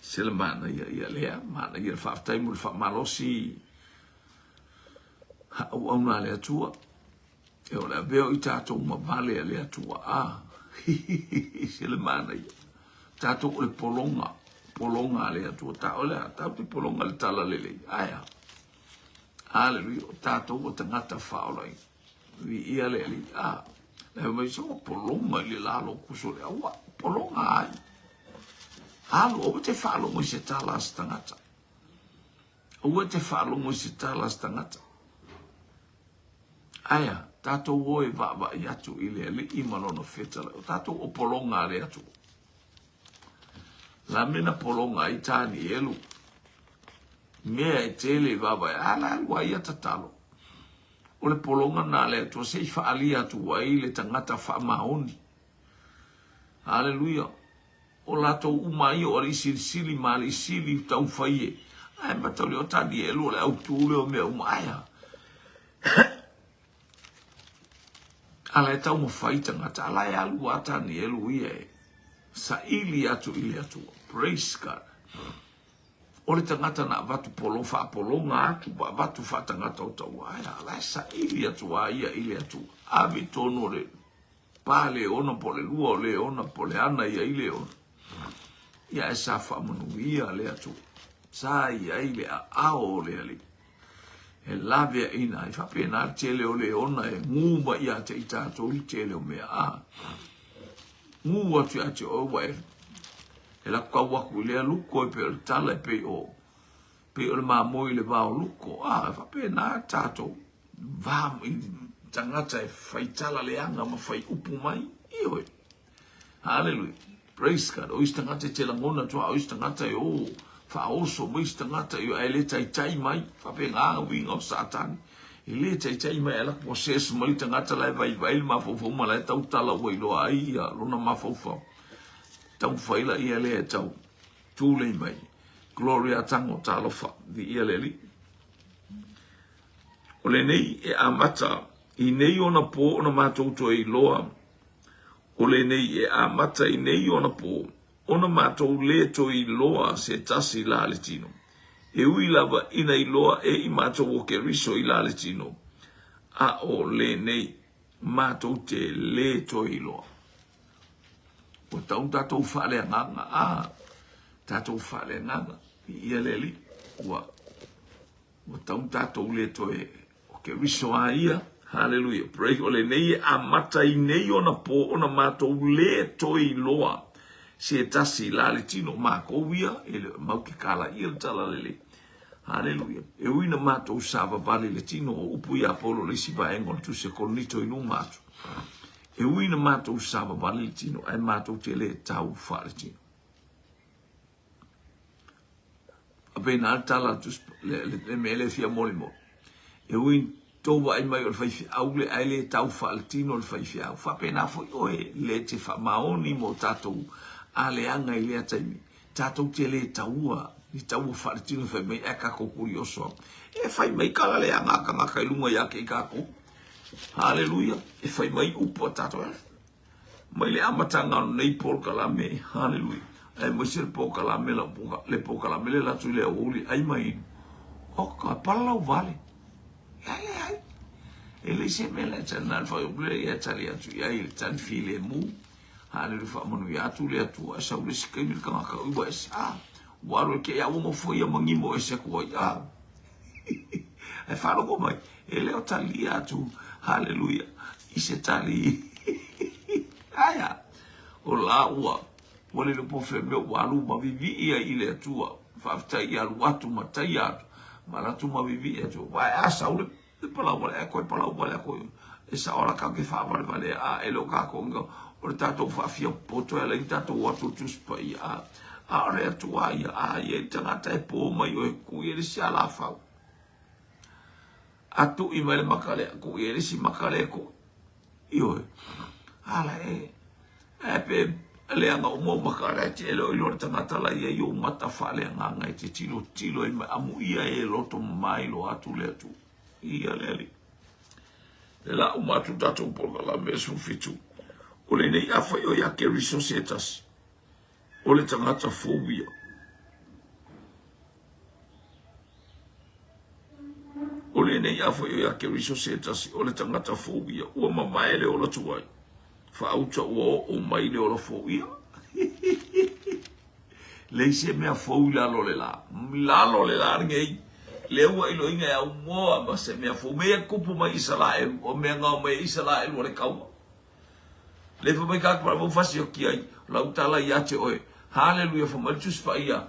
Se le manaia ia lea, manaia le faafetai mo le faamalosi auauna a le Atua. E o le avea o i tatou ma vale a le Atua. A, se le manaia. Tatou o le pologa, pologa a le Atua. Ta o le a, tatou te pologa le tala lelei. Ae a? Haleluia. O tatou o tagata faaolaina. Viia le Alii. A, le mai so pologa i le lalo kuso le aua. Pologa ai. Alu, aua te faalogo i se tala a se tagata. Aua te faalogo i se tala a se tagata. Aea, tatou o e vaavaai atu i le Alii ma Lona fetalai. O tatou o pologa a le Atua. La mea na pologa ai Tanielu, mea e tele i vaavaai, a la alu a ia tatalo. O le pologa na a le Atua se i faaalia atu ai le tagata faamaoni. Aleluia. O latou uma ia o alii silisili ma alii sili taumafai e ae mataulia o Tanielu o le autu lea o mea uma ae a a la e taumafai tagata a la e alu a Tanielu ia e saili atu i le Atua. Praise God. O le tagata na avatu polo faapologa atu ma avatu faatagata o taua ae a la e saili atu a ia i le Atua. Ave i tonu o le Pa leona po o le lua o leona po o le ana ia i leona. Ia ae sa faamanuia le Atua. Sa i ai le aao o le Alii. E laveaina ai faapena le tele o leona e gu mai ia te i tatou i le tele o mea. A gu atu ia te oe ua e e laku kau aku i lea luko e pei o le tala e pei o pei o le mamoe i le vao luko. A faapena tatou va i tagata e fai tala leaga ma fai upu mai. Ioe. Haleluia. Praise God. O isi tagata e te lagona atu, o isi tagata e o faaoso mai isi tagata e ae le taitai mai. Faapena uiga o Satani. E le taitai mai ae la possess mai tagata la e vaivai le mafaufau ma la e tautala ua iloa ai ia lona mafaufau. Taumafai la ia lea e tau tulei mai. Gloria tango talofa. Viia le Alii. O lenei e amata i nei ona pō ona matou toe iloa, o lenei e amata i nei ona pō ona matou lē toe iloa se tasi la le tino. E ui lava ina iloa e i matou o Keriso i la le tino, a o lenei matou te lē toe iloa. Ua tau tatou faaleagaga, a tatou faaleagaga, viia le Alii, ua Ua tau tatou le toe o Keriso a ia. Haleluia. Praise. O lenei e amata i nei ona pō ona matou le toe iloa se tasi la le tino makou ia e le mau ke kala ia le tala lelei. Haleluia. E ui na matou savavali le tino o upu ia Paulo le isi vaega o le tusi a Korinito i luma atu. E ui na matou savavali le tino ae matou te le tau faaletino. Faapena le tala a le, le, le mea lea e fia molimoli. E ui tou vaai mai o le faifeau le ae le tau faaletino le faifeau. Faapena foi oe le te faamaoni mo tatou A leaga i lea taimi, tatou te le taua ni taua faaletino e fai mai ae tatou kurioso atu. E fai mai tala leaga a tagata i luga ia te i tatou. Haleluia! E fai mai upu a tatou. Mai le amataga o lenei polokalame, haleluia, aemaise le polokalame lau le polokalame le latou i le aoauli ai mai oka pala lau vale. Leai, leai. E leai se mea la e tali na le faaiupu lea ia tali atu i ai le tali filemu. Haleluia, faamanuia atu le Atua e sau le isi taimi le tagata ui ua ese. Ah, ua alu e ke ia ua nofo ia mangimo ese atu ai. Ah. Ae faalogo mai, e le o talia atu, haleluia, i se tali. Aia, o la ua, ua lele po fea mea ua alu ma vivii ai i le Atua. Faafetai i alu atu ma taia atu, ma alu atu ma vivii atu. Ua e a sau le le palau wale a koe palau wale a koe e sao ala kau ke whaawalewale a e leo kākou inga o le tātou whaawhia poto e ala i tātou atu o tusi pai a a o le atua ia a ia i tangata e pō mai o e kui e le si ala whau a tui mai le makale a kui e le si makale ko i oe ala e e pe leaga uma o makale e te leo i le tangata la ia i o mata whaaleagaga e te tilo tilo e mai amu ia e loto mai lo atu le atu ia le ali le la uma atu tatou polokalame e 17 o lenei afai o ia Keriso se tasi o le tagata fou ia. O lenei afai o ia Keriso se tasi o le tagata fou ia ua mavae le ola tuai faauta ua oo mai le ola fou ia. Leai se mea fou i lalo o le lā. Lalo o le lā lenei, lea ua iloina e aumoa ma se mea fou. Mea ia kupu mai Isaraelu, o mea gao mai e Isaraelu o le kaua. Le fai mai kāku para mau fasioki ai, lau tala ia te oe. Haleluia, fai mai le Tusi Paia,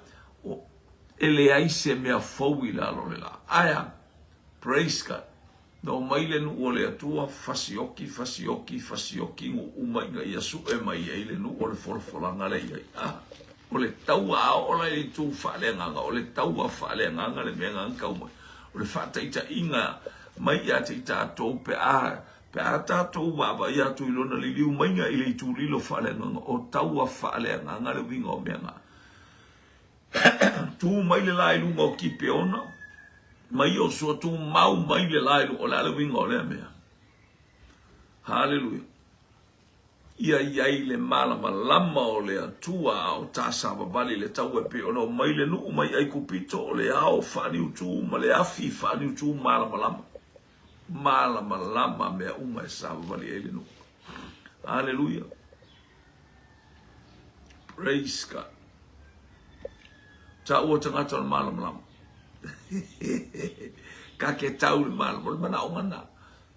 e leai se mea fou i lalo o le lā. Aea, praise God. Na omai le nuu o le Atua, fasioki, fasioki, fasioki nuu uma ina ia sue mai ai le nuu o le folafolaga lea i ai. Ah, o le taua a oo la i le itu faaleagaga, o le taua faaleagaga le mea na tau mai. O le faataitaiga mai ia te i tatou pe a, pe a tatou vaavaai atu i lona liliu maiga i le itu lilo faaleagaga, o taua faaleagaga le uiga o mea na. Tu mai le la i luga o Kipeona, mai Iosua tu mau mai le la i luga. O le a le uiga o lea mea? Haleluia. Ia i ai le malamalama o le Atua a o tāsavavali le taua e pei ona o mai le nuu mai Aikupito o le ao faaniutū ma le afi faaniutū malamalama. Malamalama mea uma e savavali ai le nuu. Haleluia. Praise God. Taua tagata o le malamalama. Ka ke tau le malama, o le manaʻoga na.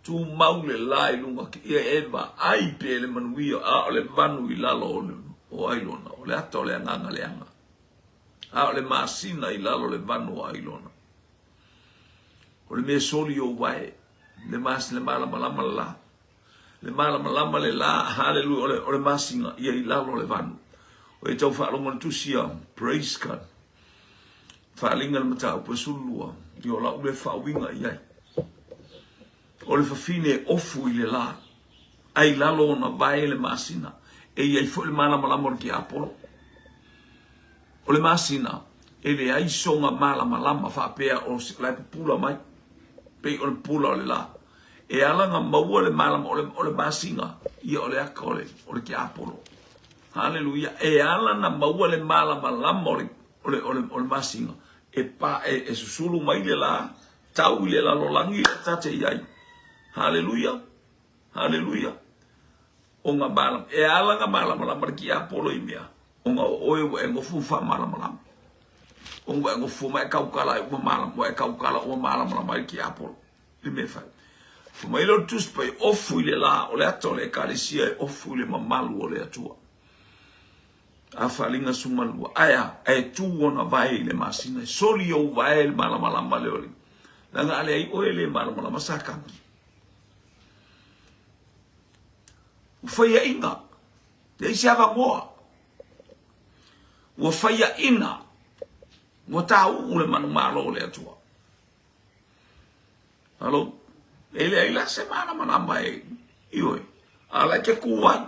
Tumau le la i luga ki ia e vaai pe le manuia, a o le vanu i lalo o le o ailona, o le ata o le agaga leaga. A o le masina i lalo o le vanu o ailona. O le mea soli o wae, le mas le malamalama le la. Le malamalama le la, haleluia, o le, o le masina, ia i lalo o le vanu. O e tau faalogo le tusi a, praise God. Faaaliga le mataupu e 12, ia o lau lea faauiga i ai. O le fafine e ofu i le la, ai lalo ona vae le masina, e i ai foi le malamalama o le tiapolo. O le masina, e leai sona malamalama faapea o la e pupula mai, pei o le pupula o le la. E ala na maua le malama o le, o le masina, ia o le aka o le, o le tiapolo. Haleluia. E ala na maua le malamalama o le, o le, o le, o le masina, e, pa, e, e susulu mai le la, tau i le lalolagi le tate i ai. Haleluia. Haleluia. O nga malam, e ala nga malamalama le tiapolo i mea, o nga o oe ua e nofo faamalamalama. O ua e nofo ma e kaukala ai ua malam, ua e kaukala ua malamalama ai le tiapolo. Le mea e fai. Fai mai lea o le Tusi Paia, ofu i le la, o le ata o le Ekalesia e ofu i le mamalu o le Atua. A faaaliga 12, ae a, ae tu ona vae i le masina, e soli ou vae le malamalama lea o le, leaga a leai oe e le malamalama sa kagi. Ua faiaina, leai se avanoa. Ua faiaina, ua tāuu le manumalo o le Atua. Alo, e leai la se malamalama e, ioe, a la e te kū ai.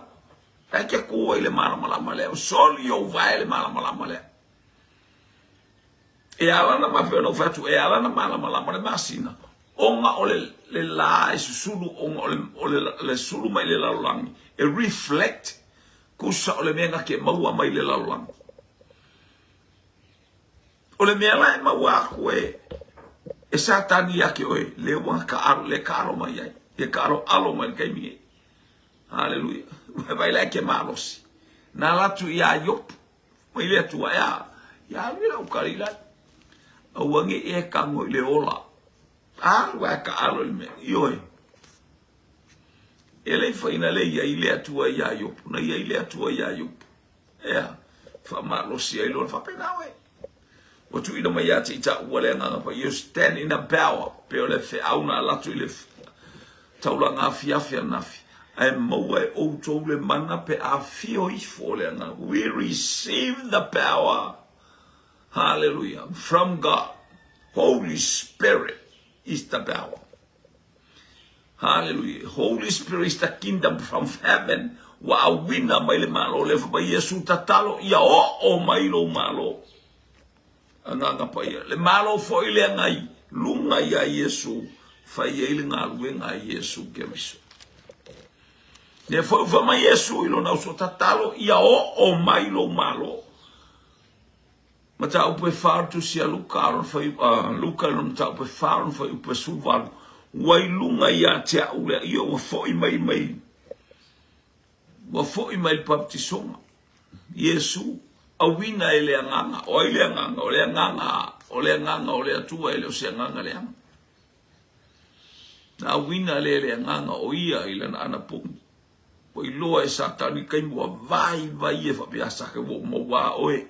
E te kū ai le malamalama lea, o soli ou vae le malamalama lea. E ala na mafe ona ou fai atu, e ala na malamalama le masina, ona o le, le la e susulu, ona o le, o le, le sulu mai le lalolagi, e reflect kusa o le mea na te maua mai le lalolagi. O le mea la e maua aku e, e Satani ia te oe, le ua ka alo, le ka alo mai ai, le ka alo alo mai le taimi nei. Haleluia. Vai la e ke malosi. Na ala atu iā Iopu, mai le Atua, e a, ia alu i lau kali lai. Aua ne i e kago i le ola. Alu ae ka alo i le mea. Ioe. E le i faina le ia i le Atua iā Iopu. Na ia i le Atua iā Iopu. Ea, faamalosi ai lona faapena oe. Ua tuuina mai ia te i taua le Agaga Paia, you stand in the power, pei o le feau na alu atu i le taulaga afiafi ananafi, ae maua e outou le mana pe afio ifo le Agaga. We receive the power, hallelujah, from God. Holy Spirit is the power. Hallelujah. Holy Spirit is the kingdom from heaven. Ua auina mai le Malo lea fai mai Iesu tatalo ia oo mai lou Malo. Agaga Paia. Le Malo foi lea nai luga ia Iesu fai ai le galuega a Iesu Keriso. Lea foi ua fai mai Iesu i lona uso tatalo ia oo mai lou Malo. Mataupu e fa o le Tusi a Luka, lona fuaiupu, a Luka i lona mataupu e fa, lona fuaiupu e 18, Ua i luga ia te au le Ia ua foi mai mai, ua foi mai le papatisoga. Iesu, auina e le Agaga. O ai le Agaga? O le Agaga, o le Agaga o le Atua, e le o se agaga leaga. Na auina lea e le Agaga o ia i lana anapogi. Ua iloa e Satani taimi ua vaivai e faapea sake ua ou maua oe.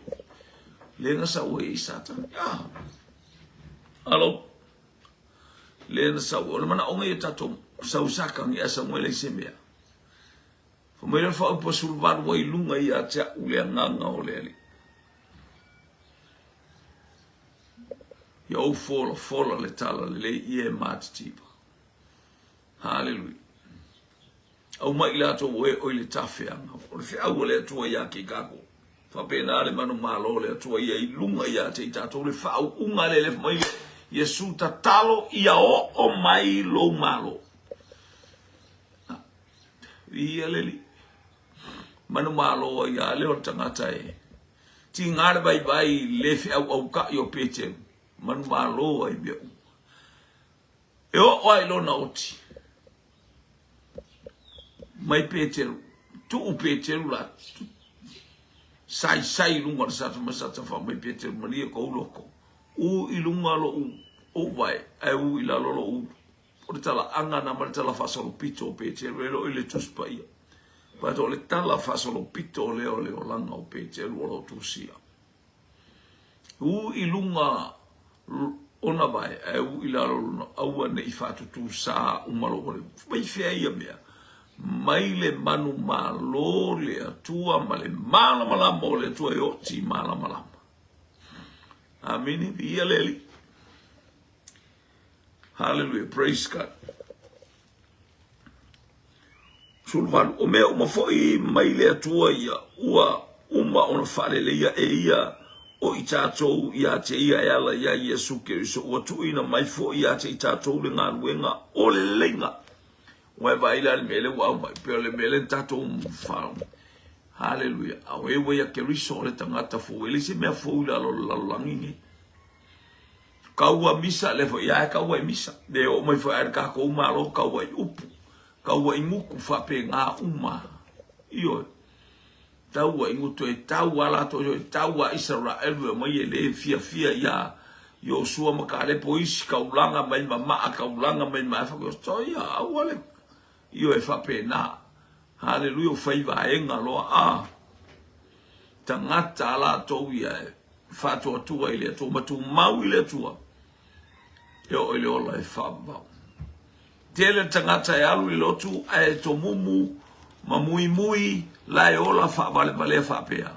Lea na sau ai Satani. Ah. Alo. Lea na sau. O le manaoga ia tatou sau saka ngi asa mo le se mea. Fa mai le fa upu 18 ua i luga ia te au le agaga o le Alii. Ia ou fola fola le tala lelei ia e matitiva. Haleluia. Aumai i latou o e oi le tafeaga. O le feau a le Atua ia te i tatou. Faapena le manumalo o le Atua ia i luga ia te i tatou le faauuga le le mai Iesu tatalo ia oo mai lou malo. Ia le Alii. Manumalo ai a lea o le tagata e tiga le vaivai le feauaukai o Peteru. Manumalo ai mea uma. E oo lava i lona oti mai Peteru, tuu Peteru la, saisai i luga o le sata ma sata fai mai Peteru, malie kou loko, u i luga lou ou vae, ae u i lalo lou ulu. O le talaaga na ma le tala faasolopito o Peteru, e le o i le Tusi Paia. But o le tala faasolopito lea o le olaga o Peteru o lo o tusia. U i luga ona vae, ae u i lalo lona, aua ne i faatutūsā uma lou ole. Mai fea ia mea? Mai le manumalo le Atua ma le malamalama o le Atua e oti malamalama. Amene, viia le Alii. Hallelujah, praise God. 18. O mea uma foi mai le Atua ia, ua uma ona faaleleia e ia o i tatou ia te ia e ala iā Iesu Keriso, ua tuuina mai foi ia te i tatou le galuega o le leleiga. Ua e vaai la i le mea lea ua aumai, pei o le mea lea na tatou faalogo. Haleluia. A o e ua ia Keriso o le tagata fou, e leai se mea fou i lalo o le lalolagi nei. Kaua misa, lea foi ae kaua i misa. Le oo mai foi ae le tatou Malo kaua i upu, kaua i gutu faapena uma. Ioe. Taua i gutu e tau a latou e tau a Isaraelu e omai e le fiafia ia Iosua ma Kalepo isi kaulaga mai mamaa kaulaga mai ma ia aua le ioe faapena. Haleluia, ua fai vaega loa a tagata a latou ia e faatuatua i le Atua ma tumau i le Atua e oo i le ola e faavavau. Tele le tagata e alu i le lotu ae tomumu ma muimui la e ola faavalevalea faapea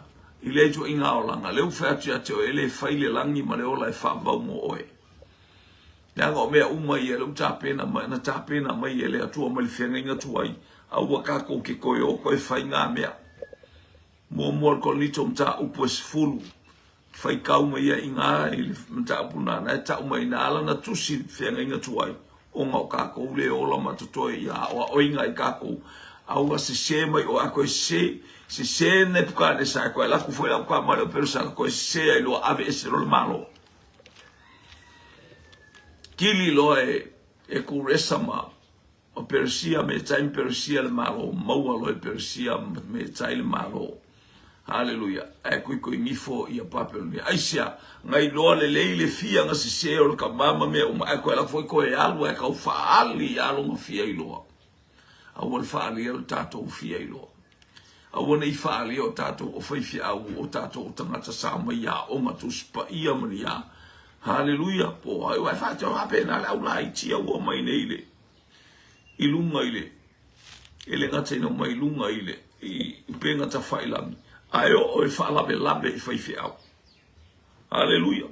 i lea ituaiga olaga. Lea ua fai atu ia te oe e le fai le lagi ma le ola e faavavau mo oe. Leaga o mea uma ia lea ua tapena mai, na tapena mai e le Atua mai le feagaiga tuai, aua tatou te toe o toe fai na mea. Muamua le Korinito mataupu e 10, faitau mai ai i ina i le mataupu lena, na e tau mai na ala na tusi le feagaiga tuai, ona o kākou le ola ma totoe ia aoaoina i kākou, a ua sese mai oe, a toe sese, sese Nepukanesa, e toe alu atu foi lau tama lea o Pelesasa, toe sese ai loa, ave ese loa le Malo. Kili loa e, e Kuresa ma O Peresia, Metai ma Peresia le Malo, maua loa e Peresia ma Metai le Malo. Haleluia. Ae koikoigifo ia Papelonia. Aisea? Na iloa lelei le fia na sese o le tama ma mea uma, ae toe alu atu foi toe alu ae tau faaali ia lona fia iloa. Aua le faaalia lo tatou fia iloa. Aua ne i faaalia o tatou o faifeau, o tatou o tagata sa mai i aoga Tusi Paia ma ni a. Haleluia. Po o ai ua e faapena le au laiti ia ua omai nei i le i luga i le, e le gata ina omai i luga i le i upega tafailagi, ae oo e faalavelave i faifeau. Haleluia!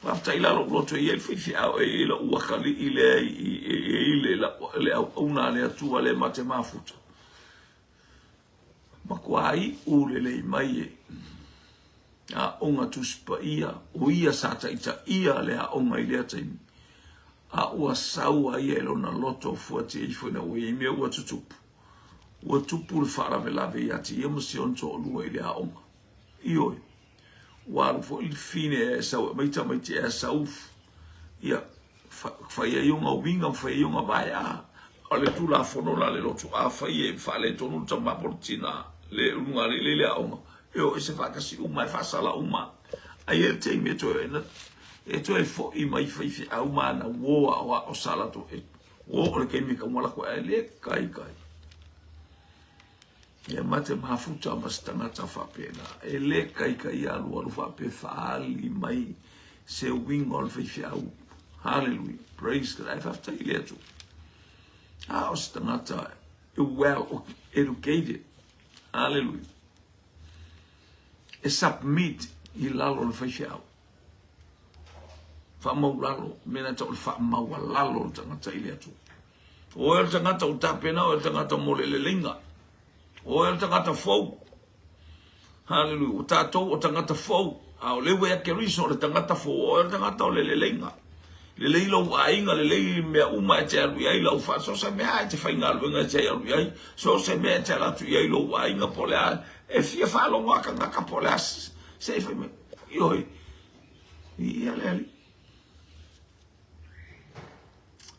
Faafetai la lou loto e i ai le faifeau, e i ai lou atalii lea e i ai le auauna a le Atua lea ma te mafuta. Matua iu lelei mai e Aoga Tusi Paia, o ia sa taitaia le aoga i lea taimi, a ua sau a ia i lona loto fuatia ifo ina ua i ai mea ua tutupu. Ua tupu le faalavelave ia te ia ma si ona toalua i le aoga. Ioe, ua alu foi le fine e sau e aumai tamaiti e sau ia fai ai ona uiga ma fai ai ona vaea. O le tulafono la le lotu, afai e faaletonu le tama po o le tina le ulugalii le i le aoga, e o ese faatasi uma, e faasala uma. Ae i ai le taimi e toe, e toe foi mai faifeau ma ana uo aoao sa latou, e uo o le taimi e taumala koe, ae le kaikai. Ia ma te mafuta ma se tagata faapena. E le kaikai alualu faapea faaali mai se uiga o le faifeau. Hallelujah. Praise God. Ae faafetai i le Atua. A o se tagata well educated. Hallelujah. E submit i lalo o le faifeau. Faamaulalo, mea na tau o le faamaualalo o le tagata i le Atua. O oe o le tagata ua tapena, o oe o le tagata mo le leleiga. O oe o le tagata fou. Haleluia. O tatou o tagata fou. A o le ua ia Keriso o le tagata fou, o oe o le tagata o le leleiga. Lelei lou aiga, lelei mea uma e te alu i ai lau fa, so se mea e te faigaluega e te alu i ai, so se mea e te alu atu i ai lou aiga po o le a, e fia faalogo a tagata po o le a se i fai mai. Ioe, ia le Alii.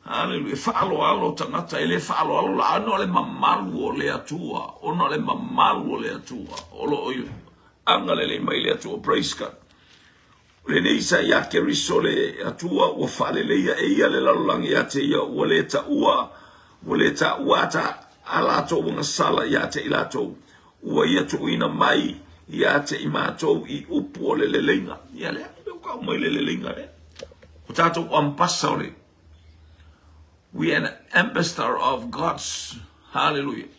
Haleluia. E faaaloalo tagata, e le faaaloalo la, ona o le mamalu o le Atua, ona o le mamalu o le Atua, o lo o agalelei mai le Atua. Praise God. O lenei sa ia Keriso le Atua ua faaleleia e ia le lalolagi ia te ia, ua le taua, ua le taua ata a latou agasala ia te i latou, ua ia tuuina mai ia te i matou i upu o le leleiga. Ia lea, ua tau mai le leleiga lea. O tatou ambassador, we are an ambassador of God's, hallelujah,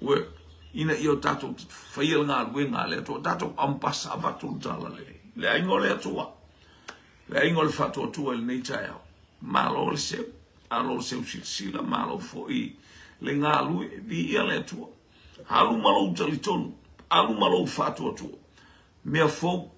work. Ina ia o tatou faia le galuega a le Atua, o tatou ambassador avatu le tala lelei. Le aiga o le Atua, le aiga o le faatuatua i lenei taeao. Malo le seu, malo le seu silasila, malo foi le galue, viia le Atua. Alu ma lou talitonu, alu ma lou faatuatua. Mea fou,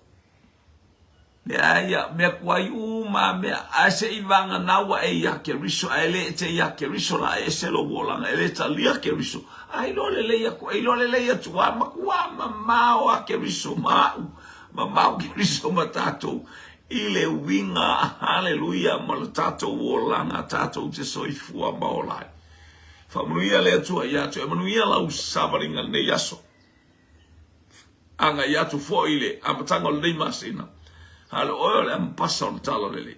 mea ia, mea tuai uma mea, ae se i vagana ua e ia Keriso, ae le e te ia Keriso la e ese lou olaga, e le talia Keriso. Ae iloa lelei atu, e iloa lelei atu a matua mamao a Keriso ma au, mamao Keriso ma tatou i le uiga, haleluia, ma le tatou olaga, tatou te soifua ma ola ai. Faamanuia le Atua ia te oe. Manuia lau savaliga lenei aso. Agai atu foi i le amataga o lenei masina. A o oe o le ambasa o le tala lelei.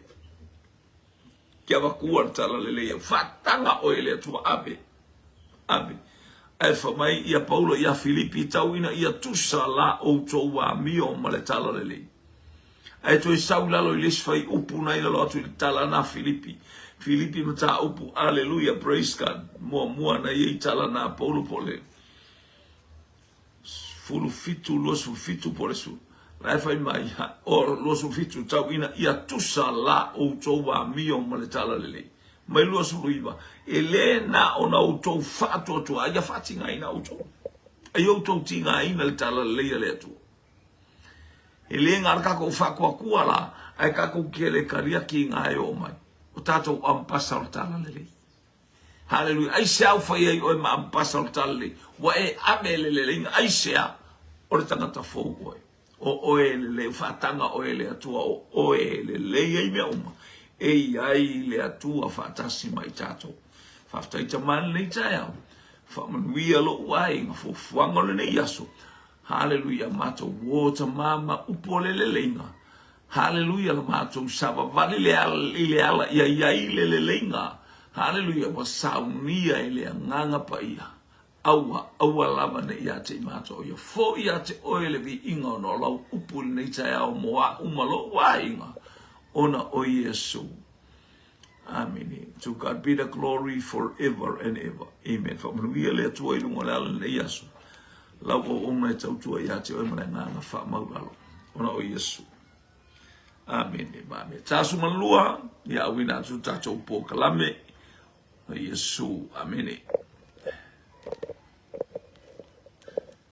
Kia avatua le tala lelei au. Faataga oe e le Atua ave. Ave. Ae fai mai ia Paulo ia Filipi tau ina ia tusa la outou amio ma le tala lelei. Ae toe sau i lalo i le isi fuaiupu na i lalo atu i le tala na Filipi. Filipi mataupu, Aleluia, praise God. Muamua na i ai tala na Paulo po o le 17, 27 po o le 10. La e fai mai, o 27, tau ina ia tusa la outou amio ma le tala lelei. Mai 29, e le na ona outou faatuatua, a ia faatigaina outou. Ai outou tigaina le talalelei a le Atua. E le na o le tatou faatuatua la, ae tatou te le taliaki i na e oo mai. O tatou ampasa o le talalelei. Haleluia. Aisea ua fai ai oe ma ampasa o le talalelei? Ua e ave le leleiga. Aisea? O le tagata fou oe. O oe e lelei, ua faataga oe e le Atua, o oe e lelei ai mea uma. E i ai le Atua faatasi ma i tatou. Faafetai Tama i lenei taeao. Faamanuia lou aiga, fuafuaga o lenei aso. Haleluia, matou uo Tama ma upu o le leleiga. Haleluia, la matou savavali le ala, i le ala ia i ai le leleiga. Haleluia, ua saunia e le Agaga Paia. Aua, aua lava ne i ia te i matou, ia foi ia te oe le viiga ona o lau upu i lenei taeao mo a'u ma lo'u aiga, ona o Iesu. Amene. To God be the glory forever and ever. Amen. Faamanuia le Atua i luga o le ala i lenei aso. Lau auauna e tautua ia te oe ma le agaga faamaualalo, ona o Iesu. Amene. Amene. 42, ia auina atu le tatou polokalame o Iesu. Amene.